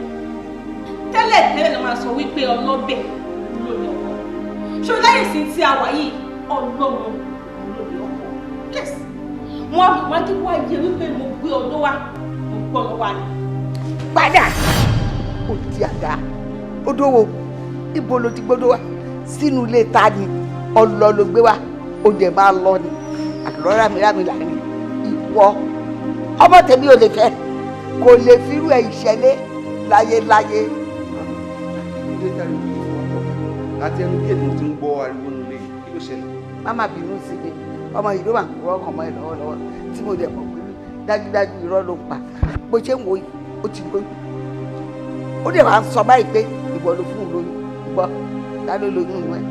Tẹ́lẹ̀ tẹ́lẹ̀ ló máa sọ wípé ọlọ́bẹ̀ ló ní ọkọ. Ṣé o láyè sí ti àwà yìí, ọlọ́run ló ní ọkọ? Yes. Wọ́n wá kí wá yẹ wípé mo gbé ọdọ́ wá, mo gbọ́ lọ wá ni. Padà! Ó di àdá. Ó dówó. Ibo ló ti gbódó wá? Sínú ilé ta ni? Ọlọ ló gbé wá, ó dẹ̀ máa lọ ni. Àlọ́ rámirámi láàrin ìwọ. Ọmọ tèmi ò lè fẹ́, kò lè firú ẹ̀ ìṣẹ̀lẹ̀ láyéláyé. Láti ẹnu bí èmi ti ń gbọ́ ariwo nílé, kí ló ṣẹlẹ̀? Má má bínú sí mi, ọmọ yìí ló wà ń kúrọ́ ọkàn mọ́ ẹ lọ́wọ́lọ́wọ́ tí mo dẹ̀ mọ̀ pé dájúdájú irọ́ ló ń pa. Bó ṣe ń wo yìí, ó ti lóyún. Ó dẹ̀ wá ń sọ báyìí pé ìwọ ló fún un lóyún. Gbọ́, ta ló lóyún inú ẹ̀?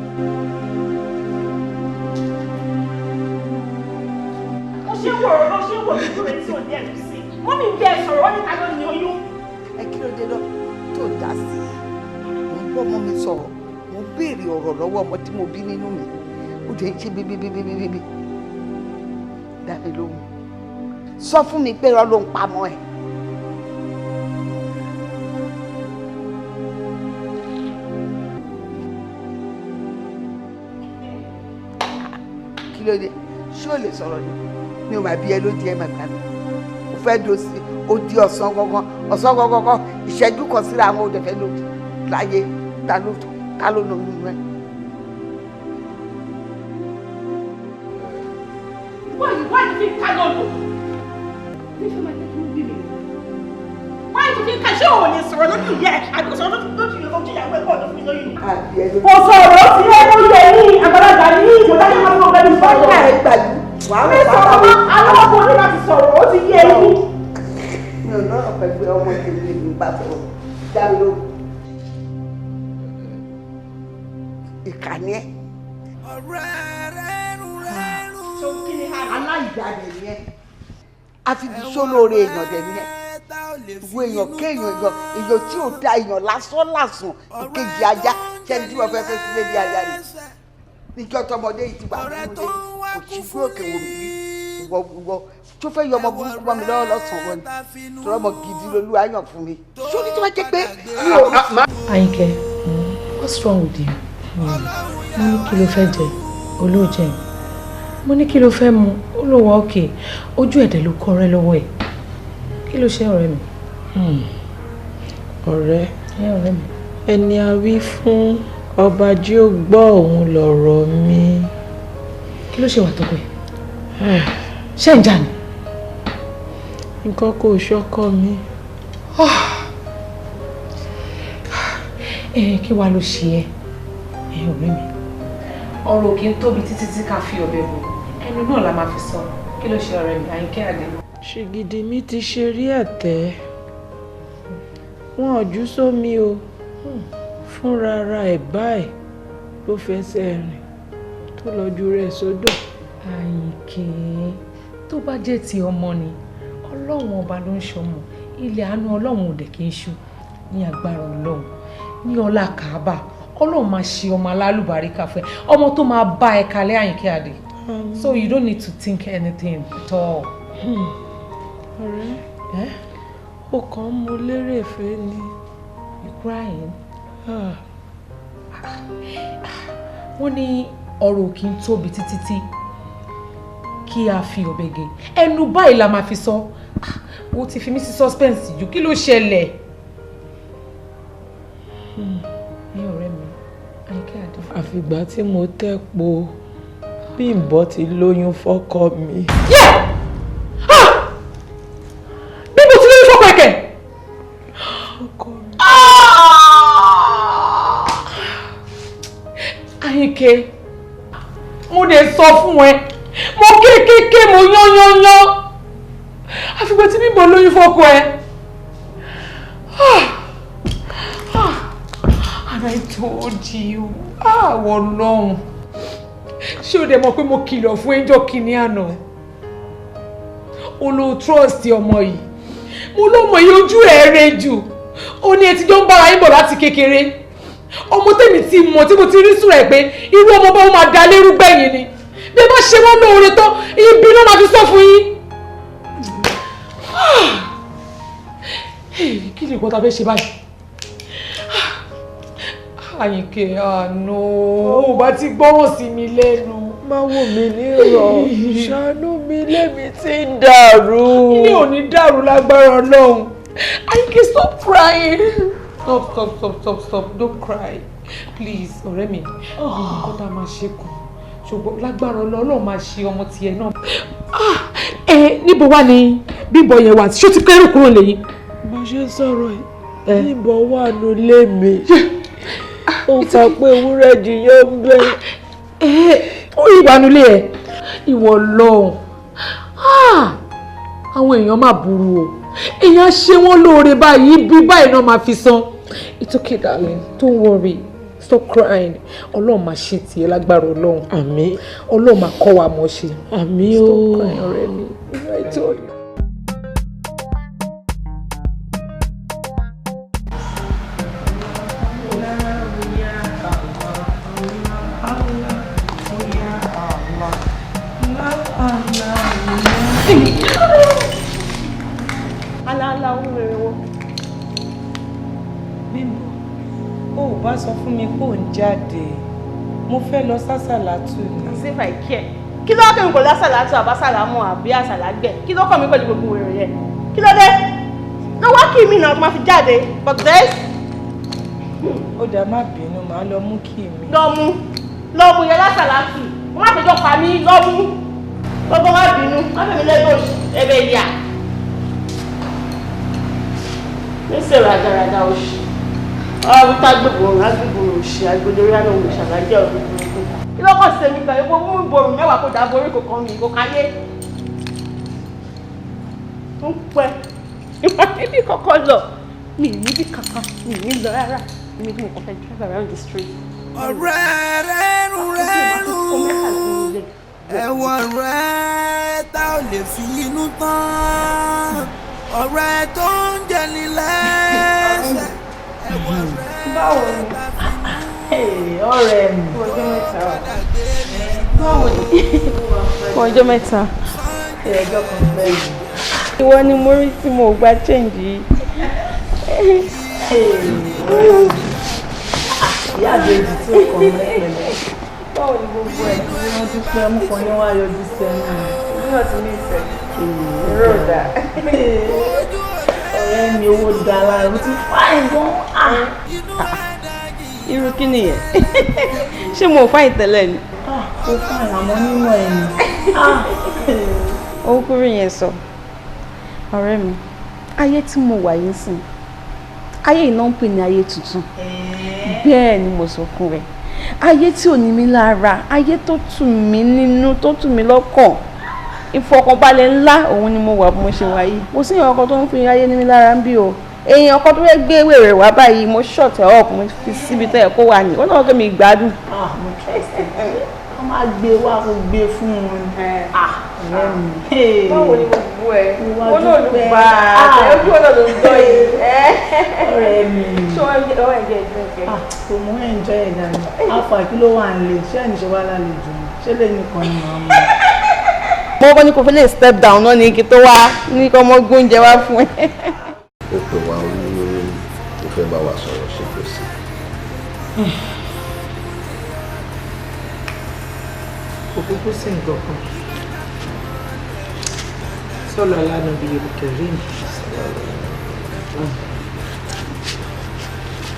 Ṣé wò ó ṣé wò ó dúró tí ò ní ẹ̀dùn sí? Wọ́n mi bẹ́ẹ̀ sọ̀rọ̀, wọ́n ní ta ló ní oyún. Ẹ kí ló dé lọ tó dá sí i? Mo ń bọ́ ọmọ mi sọ̀rọ̀, mo ń béèrè ọ̀rọ̀ lọ́wọ́ ọmọ tí mo bí nínú mi. Ó dẹ̀ ń ṣe bíbíbíbíbí. Dá mi lóhùn. Sọ fún mi pé irọ́ ló ń pamọ́ ẹ̀. Kí ló dé? Ṣé o lè sọ̀rọ̀ ni? Mi ò máa bí ẹ ló di ẹ máa gbà mí. Mo fẹ́ do sí ó di ọ̀sán gangan, ọ̀sán gangan, ìṣẹ́jú kan síra àwọn òde fẹ́ lòdì láyé. Ta ló nà nínú ẹ. Why do you ká lọ́dọ̀? Nífẹ̀ẹ́ máa jẹ́ kí wọ́n bí mi. Why do you ká ṣé òun lè sọ̀rọ̀ lójú ìyá ẹ̀ àbí kò sọ̀rọ̀ lójú ìyàwó ẹ̀ kọ́ ọ̀dọ̀ fún mi lóyún? Kò sọ̀rọ̀ ó ti yẹ kó yẹ ní àgbàlagbà ní ìjọba ní ọmọ ọgbẹ́ni sọ̀rọ̀. Mi sọ̀rọ̀ mọ́, àwọn ọkùnrin láti sọ̀rọ̀, ó ti yé yín. Mi ò lọ́rọ̀ pẹ̀lú ọmọ tèmi lè bá sọ̀rọ̀, dá mi lóhùn. Ìkànnì ẹ̀. Aláìyá rẹ̀ ni ẹ́. Àfibisólóore èèyàn dẹ̀ ni ẹ́. Ìwé èèyàn kéèyàn èèyàn tí ò da èèyàn lásán lásán ìkejì ajá ṣẹ́ni tí wọ́n fẹ́ fẹ́ sílé bí aya rẹ̀. Níjọ́ tọmọdé yìí ti wà nínú ilé, kò sí fún òkè wò mí rí. Ìwọ tó fẹ́ yọ ọmọ burúkú mọ́ mi lọ́wọ́ lọ́sàn-án wọn ni tọrọ ọmọ gidi lolúwa yàn fún mi. Sórí tó bá jẹ́ pé mi ò. Àyìnkẹ́, what's wrong with you? Mo ní kí ló fẹ́ jẹ, olóòjẹ. Mo ní kí ló fẹ́ mu, olówó òkè. Ojú ẹ̀dẹ̀ ló kọ́rẹ́ lọ́wọ́ ẹ̀. Kí ló ṣe, ọ̀rẹ́ mi? Ọ̀rẹ́, Ẹ ọ̀rẹ́ mi. ẹni a wí fún ọba jí ó gbọ́ òun lọ̀rọ̀ mi. Kí ló ṣe wà tọkọ ẹ? Ṣé ń jà ni? Nǹkan kò ṣọkọ mi. Ẹ kí wàá ló ṣe ẹ? Ẹ ọ̀rẹ́ mi. Ọ̀rọ̀ kì í tóbi títí tí ká fi ọ̀bẹ bò. Ẹnu náà la máa fi sọ. Kí ló ṣe, ọ̀rẹ́ mi? Àyìnkẹ́ Àdé. Ṣìgìdì mi ti ṣe rí ẹ̀tẹ́. Wọn ò jú sómi o. Fúnra ara ẹ̀ báyìí ló fẹsẹ̀ rìn tó lọ ju rẹ̀ sódò. Àyìnkẹ́, tó bá jẹ́ ti ọmọ ni, Ọlọ́run ọba ló ń ṣọmọ. Ilẹ̀ àánú Ọlọ́run ò dẹ̀ kí ń ṣú. Ní agbára Ọlọ́run, ní ọlá Kàábà, Ọlọ́run máa ṣe ọmọ alálùbáríkà fún ẹ. Ọmọ tó máa bá ẹ kalẹ̀, Àyìnkẹ́ Àdé. So you don't need to think anything at all. Ọ̀rẹ́, ó kàn ń mu lérèfé ni. You crying? Wọ́n ní ọ̀rọ̀ kì í tóbi títí tí kí a fi ọ̀bẹ gé. Ẹnu báyìí la máa fi sọ. Ó ti fi mí sí suspense jù. Kí ló ṣẹlẹ̀? Ní ọ̀rẹ́ mi, Àyìnkẹ́ Àdé. Àfìgbà tí mo tẹ́ po, Bímbọ́ ti lóyún fọ́kọ mi. Bímbọ́ ti lóyún fọ́kọ ẹ̀kẹ́. Fọ́kọ mi. Àyìnkẹ́, mo dẹ̀ sọ fún ẹ, mo kékeré, mo yán yán yán. Àfìgbà tí Bímbọ́ lóyún fọ́kọ ẹ. And I told you, àwọn Ọlọ́run. Ṣé o dẹ̀ mọ̀ pé mo kìlọ̀ fún ẹjọ́ kìíní àná? O lo trust ọmọ yìí. Mo ló mọ̀ yìí, ojú ẹ̀ rẹ̀ jù. Ó ní ẹ ti jọ ń bára yín bọ̀ láti kékeré. Ọmọ tèmi ti mọ̀ tí mo ti rí sùúrù ẹ̀ pé irú ọmọ bá wọn máa da lérú gbẹ̀yìn ni. Bí ẹ bá ṣe wọ́n lóore tán, ibi ló máa fi sọ fún yín. Kí ni nǹkan tá a fẹ́ ṣe báyìí? Àyìnkẹ́, àná ò bá ti gbọ́ràn sí mi lẹ́nu. Má wò mí nírọ̀, ṣàánú mi, lémi tí ń dàrú. Ilé ò ní dàrú lágbára Ọlọ́run. Àyìnkẹ́, stop crying. Stop, stop, stop, stop, stop, don't cry. Please, ọ̀rẹ́ mi, nǹkan tá a máa ṣe kù. Ṣùgbọ́n lágbára Ọlọ́run máa ṣe ọmọ tiẹ̀ náà. Ẹ níbo wá ni Bímbọ́ yẹn wà? Ṣó ti kẹ́rù kúrò lẹ́yìn? Bó ṣe ń sọ̀rọ̀ yìí, Bímbọ́ wà nílé mi. Ó fà pé ewúrẹ́ jìyàn ń bẹ. Ó yí ìbánulé ẹ. Ìwọ lọ́hùn. Àwọn èèyàn máa burú o. Èèyàn ṣe wọ́n lóore báyìí, bí báyìí náà máa fi san. It's okay, darling, don't worry, stop crying. Ọlọ́run máa ṣe tiẹ̀ lágbára Ọlọ́run. Àmín. Ọlọ́run máa kọ́ wa mọ̀ ṣe. Àmín o. Stop crying, ọ̀rẹ́ mi. You know I told you. Aláàlá ń rere wọn. Bímbọ́, ó ò bá sọ fún mi pé ò ń jáde. Mo fẹ́ lọ sásàlátù ni. As if I care. Kí ló kàn mí pẹ̀lú àsàlátù àbásàlámù àbí àsàlágbẹ̀? Kí ló kàn mí pẹ̀lú gbogbo èrò yẹn? Kí ló dé? Ló wá kí mi náà tó máa fi jáde. But this. Ó dáa, má bínú, màá lọ mú kí mi. Lọ mú. Lọ mú yẹn lásàlátù. Mo má fẹjọ́ pa mí, lọ mú. Gbogbo má bínú, má fẹ̀mí lẹ́gbẹ̀ẹ́ ẹ̀bẹ̀ ìyá. Ní sèrè àdàràdà òṣì. Ọ̀rọ̀ tá gbogbo agbègbè òṣì agbègbè àná òṣì àlájẹ́ ọ̀gbìn burúkú. Kí ló kàn sí mi pẹ̀lú gbogbo mú ìborùn mẹ́wàá kó dàbò orí kò kàn mí kò káyé. Ó ń pẹ́. Ìwà níbi kọ́kọ́ lọ. Mi ì níbi kankan, mi ì ní lọ rárá. Èmi tí mo kàn fẹ́ drive around the street. Ọ̀rẹ́ rẹ́rùn rẹ́rùn, ẹ̀wọ̀n rẹ̀ tá ò lè fi inú tán, ọ̀rẹ́ tó ń jẹni lẹ́sẹ̀, ẹ̀wọ̀n rẹ̀. Báwo ni ọ̀rẹ́ mi? Ọjọ́ mẹ́ta. Báwo ni? Ọjọ́ mẹ́ta. Ẹjọ́ kan pẹ̀lú. Ìwọ ni mo rí tí mo gba change yìí. Ìyá àbèjì tí ó kàn mí pẹ̀lẹ́. Báwo ni gbogbo ẹ̀? Wọ́n dúpẹ́, mú kan ní wá yọjú sẹ́nu. Èmi náà ti ní ìfẹ́. Èrò ọ̀dà. Ojú Ọ̀rẹ́ mi, owó da lára, mo ti fine gan. Irú kí nìyẹn? Ṣé mo fine tẹ́lẹ̀ ni? Ó fine, àmọ́ nínú ẹ̀ ni. Ó kúrò yẹn sọ. Ọ̀rẹ́ mi, ayé tí mo wà yìí sìn, ayé iná ń pè ní ayé tuntun. Bẹ́ẹ̀ ni mo sọ fún rẹ. Ayé tí ò ní mi lára, ayé tó tù mí nínú, tó tù mí lọ́kàn. Ìfọkànbalẹ̀ ńlá òun ni mo wà bí mo ṣe wà yìí. Mo sì yàn ọkọ tó ń fi ayé ní mi lára ń bí o. Èèyàn ọkọ tó fẹ́ gbé wèrè wá báyìí, mo shut ẹ̀ up, mo fi síbi tó yẹ kó wà ní. Ó náà kí mi gbádùn. Mo trust ẹ. Wọ́n máa gbé wá, kó gbé fún wọn. Ọ̀rẹ́ mi. Báwo ni gbogbo ẹ? Ó náà ló bá a. Ojú ọ̀nà ló ń gbọ́ yìí. Ọ̀rẹ́ mi. Ṣé wọ́n ń jẹ́ ẹ̀jẹ̀? Kò mú enjoy ẹ̀ dànù. Afa kí ló wà nílé? Ṣé ẹni ṣe wá lálejò? Ṣé lè nìkan ni màá mú? Mo kọ́ ní kò fi lè step down náà ní kí tó wá ní kí ọmọ gbóúnjẹ wá fún ẹ. Ó pè wá, ó ní ó fẹ́ bá wa sọ̀rọ̀, ṣe kò sí? Kò kúkú sí nǹkan kan. Sọlọ lánàá bíi Karim.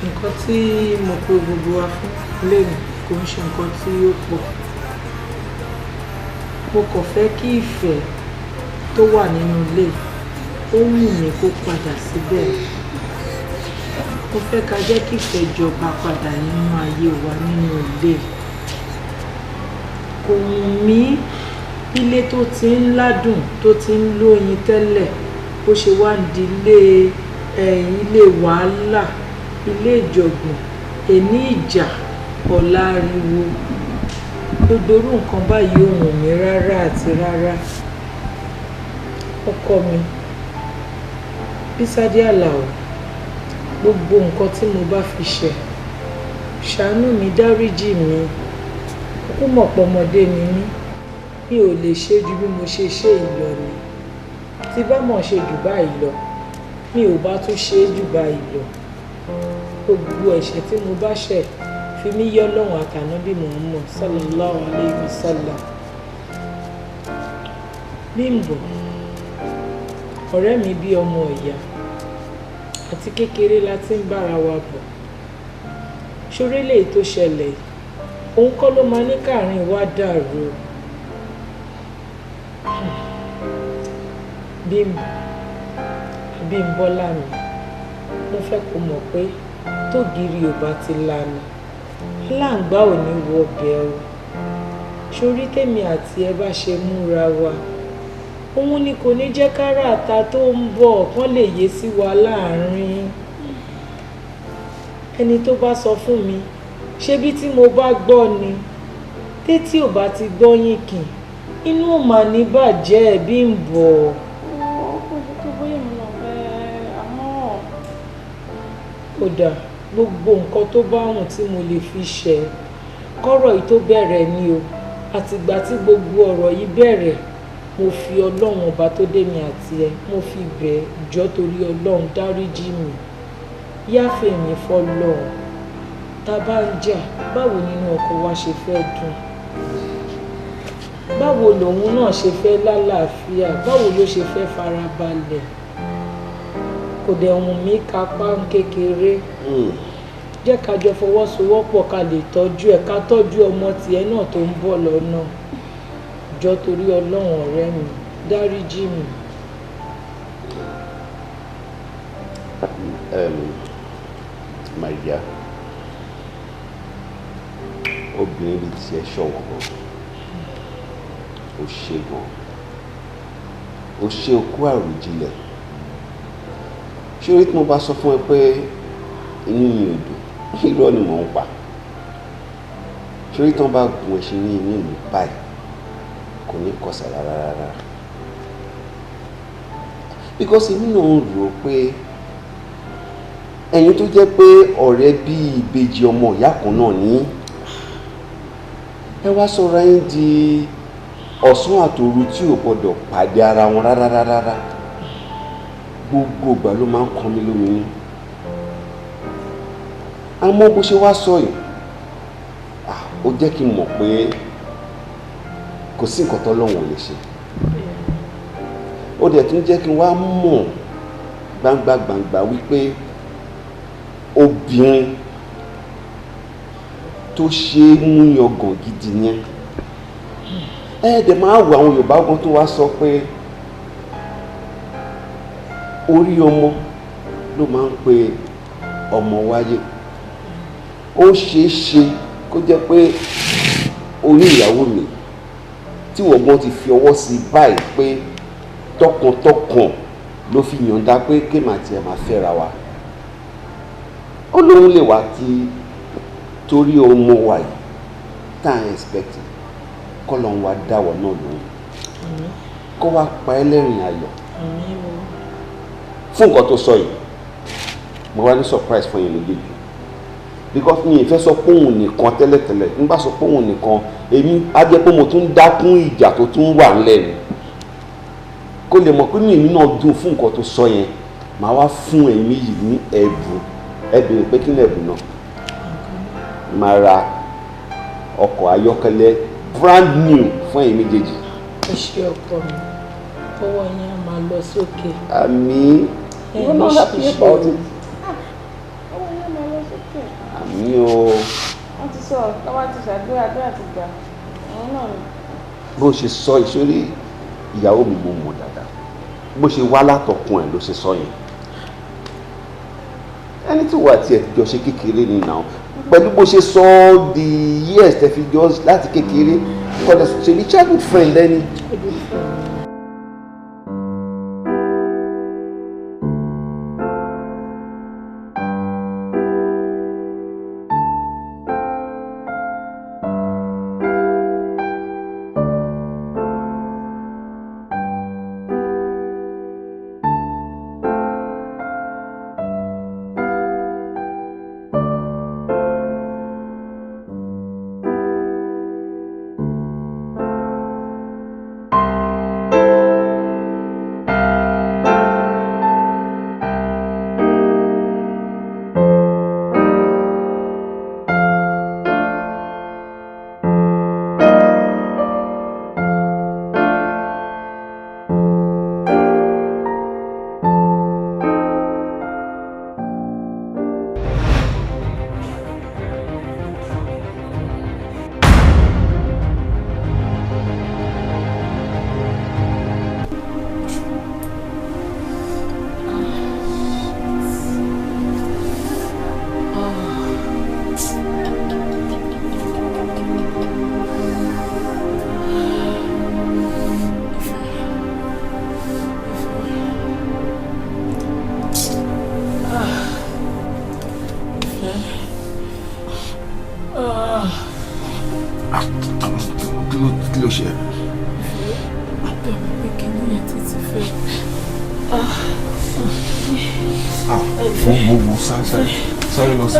Nǹkan tí mo pe gbogbo wa fún lẹ́nu kò ń ṣe nǹkan tí ó pọ̀. Mo kàn fẹ́ kí ìfẹ́ tó wà nínú ilé ó wù mí kó padà síbẹ̀. Mo fẹ́ ká jẹ́ kí ìfẹ́ jọba padà nínú ayé wa nínú ilé. Kò wù mí ilé tó ti ń ládùn, tó ti ń lóyin tẹ́lẹ̀, bó ṣe wá ń di ilé ilé wàhálà, ilé ìjọ̀gbọ̀n, èní ìjà, ọ̀la ariwo. Gbogbo irú nǹkan báyìí ò wù mí rárá àti rárá. Ọkọ mi, Bísádé Àlàó, gbogbo nǹkan tí mo bá fi ṣẹ̀, ṣàánú mi, dáríjì mi. Kúkú mọ̀ pé ọmọdé ni mí, mi ò lè ṣe ju bí mo ṣe ṣe ìlọ ni. Tí bá mọ̀ ṣe jù báyìí lọ, mi ò bá tún ṣe jù báyìí lọ. Gbogbo ẹ̀ṣẹ̀ tí mo bá ṣẹ̀, fi mí yọ́ Ọlọ́run àtànábì Muhammad sallallahu alayhi wa sallam. Bímbọ́, ọ̀rẹ́ mi bí ọmọ ìyá, àti kékeré la ti ń bára wa bọ̀. Ṣoré lèyí tó ṣẹlẹ̀, òun kọ́ ló máa ní káàrin wa dàrú. Bímbọ́, Bímbọ́lá mi, mo fẹ́ kó mọ̀ pé tógìrì ò bá ti lanu, aláǹgbá ò ní wọ ọbẹ̀ o. Ṣorí tèmi àti ẹ bá ṣe múra wa, òun ni kò ní jẹ́ kára àta tó ń bọ̀ kán lè yé sí wa láàrin. Ẹni tó bá sọ fún mi, ṣebí tí mo bá gbọ́ ni, tétí ò bá ti gbọ́ yín kìn, inú ò mà ní bàjẹ́, Bímbọ́. Kódà gbogbo nǹkan tó bá wùn tí mo lè fi ṣe kọ́rọ̀ yìí tó bẹ̀rẹ̀ ni o. Àtìgbà tí gbogbo ọ̀rọ̀ yìí bẹ̀rẹ̀, mo fi Ọlọ́run ọba tó dé mi àti ẹ, mo fi bẹ̀ ẹ́, jọ̀ọ́ torí Ọlọ́run dáríjì mi, yáfẹ́ mi fọlọ́run. Tá a bá ń jà, báwo nínú ọkọ wa ṣe fẹ́ dùn? Báwo lòun náà ṣe fẹ́ lálàáfíà? Báwo ló ṣe fẹ́ farabalẹ̀? Kò dẹ̀ wùn mí kápá kékeré. Jẹ́ ká jọ fọwọ́sowọ́pọ̀ ká lè tọ́jú ẹ̀, ká tọ́jú ọmọ tiẹ̀ náà tó ń bọ̀ lọ́nà. Jọ̀ọ́ torí Ọlọ́run ọ̀rẹ́ mi, dáríjì mi. My dear, obìnrin bíi tiẹ̀ ṣọ̀wọ́n gan, ó ṣe gan, ó ṣe okú àròjinlẹ̀. Ṣé orí tí mo bá sọ fún ẹ pé inú mi ò dùn, irọ́ ni mò ń pa. Ṣé orí tí wọ́n bá gun ẹṣin ní inú mi báyìí, kò ní kọsẹ̀ rárá rárá. Because èmi náà ń rò ó pé ẹ̀yin tó jẹ́ pé ọ̀rẹ́ bíi ìbejì ọmọ ìyá kan náà ní, ẹ wá sọra yín di ọ̀sán àtòru tí ò gbọdọ̀ pàdé ara wọn rárá rárá. Gbogbo ìgbà ló máa ń kan mí lóminú. Àmọ́ bó ṣe wá sọ yìí, ó jẹ́ kí n mọ̀ pé kò sí nǹkan tọ́lọ́run ò lè ṣe. Ó dẹ̀ tún jẹ́ kí n wá mọ̀ gbangba gbangba wípé obìnrin tó ṣe é mú yangàn gidi yẹn. Ẹ dẹ̀ máa wo àwọn Yorùbá kan tó wá sọ pé orí ọmọ ló máa ń pe ọmọ wáyé. Ó ṣeé ṣe kó jẹ́ pé orí ìyàwó mi tí wọ́n ti fi ọwọ́ sí báyìí pé tọkàntọkàn ló fi yọ̀ǹda pé kéèmà tiẹ̀ máa fẹ́ra wa, ó lóun lè wá ti torí ọmọ wa yìí tá à ń expect kọ́ lọ́n wa dáwọ̀ náà lóhùn, kó wá pa ẹ́ lẹ́rìn ayọ̀ fún nǹkan tó sọ yìí. Mo wá ní surprise fún yín méjèèjì because mi ì fẹ́ sọ pé òun nìkan tẹ́lẹ̀tẹ́lẹ̀. Nígbà sọ pé òun nìkan, èmi á jẹ́ pé mo tún dákún ìjà tó tún wà ńlẹ̀ ni. Kó lè mọ̀ pé mi èmi náà dùn fún nǹkan tó sọ yẹn, màá wá fún ẹ̀yin méjì ní ẹ̀bùn. Ẹ béèrè pé kí ni ẹ̀bùn náà? Màá ra ọkọ̀ ayọ́kẹ́lẹ́ brand new fún ẹ̀yin méjèèjì. Ẹ ṣé ọkọ mi, ọwọ́ yín á máa lọ sókè. Àmín. You are not happy about it. Ọwọ́ yín á máa lọ sókè. Àmín o. Wọ́n ti sọ, tọ́wọ́ ti ṣàdúrà, àdúrà ti gbà. Òun náà ni. Bó ṣe sọ ìṣòrí ìyàwó mi, mo mọ̀ dáadáa. Bó ṣe wá látọkùn ẹ̀ ló ṣe sọ yẹn. Ẹni tí wà tí ẹ jọ ṣe kékeré ni nà ó. Pẹ̀lú bó ṣe sọ the years tẹ fi jọ láti kékeré, kọ́lẹ̀ ṣe ní childhood friend ẹni. Kí ló ṣe? Wo sáré sáré lọ sí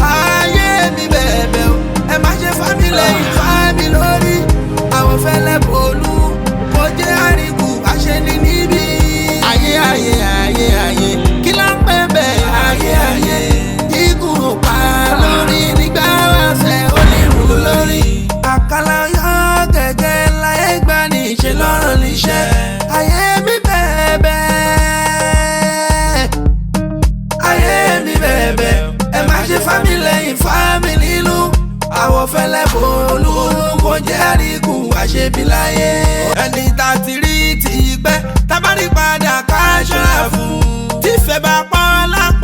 Ayé mi bẹ̀bẹ̀ o, ẹ má ṣe fámi lẹ́yìn fámi lórí. Àwọn fẹ́lẹ́ bolú, kò jẹ́ àríkù àṣẹni níbí. Ayé ayé ayé ayé, kí ló ń pẹ́ bẹ́ẹ̀? Ayé ayé, ikú ò pa lórí nígbà wáṣẹ̀ ó lè rú lórí. Àkàlà yọ gẹ́gẹ́ láyé gbà ní ìṣe lọ́rùn níṣẹ́. Ayé mi bẹ̀bẹ̀, ayé mi bẹ̀bẹ̀, ẹ má ṣe fámi lẹ́yìn fámi nínú. Àwọn fẹ́lẹ́ bolú kò jẹ́ àríkù àṣebí láyé. Ẹni tá a ti rí ti pẹ́, tábàrí padà ká ṣọ́ra fún. Tífẹ̀ bá pọ́n lápá.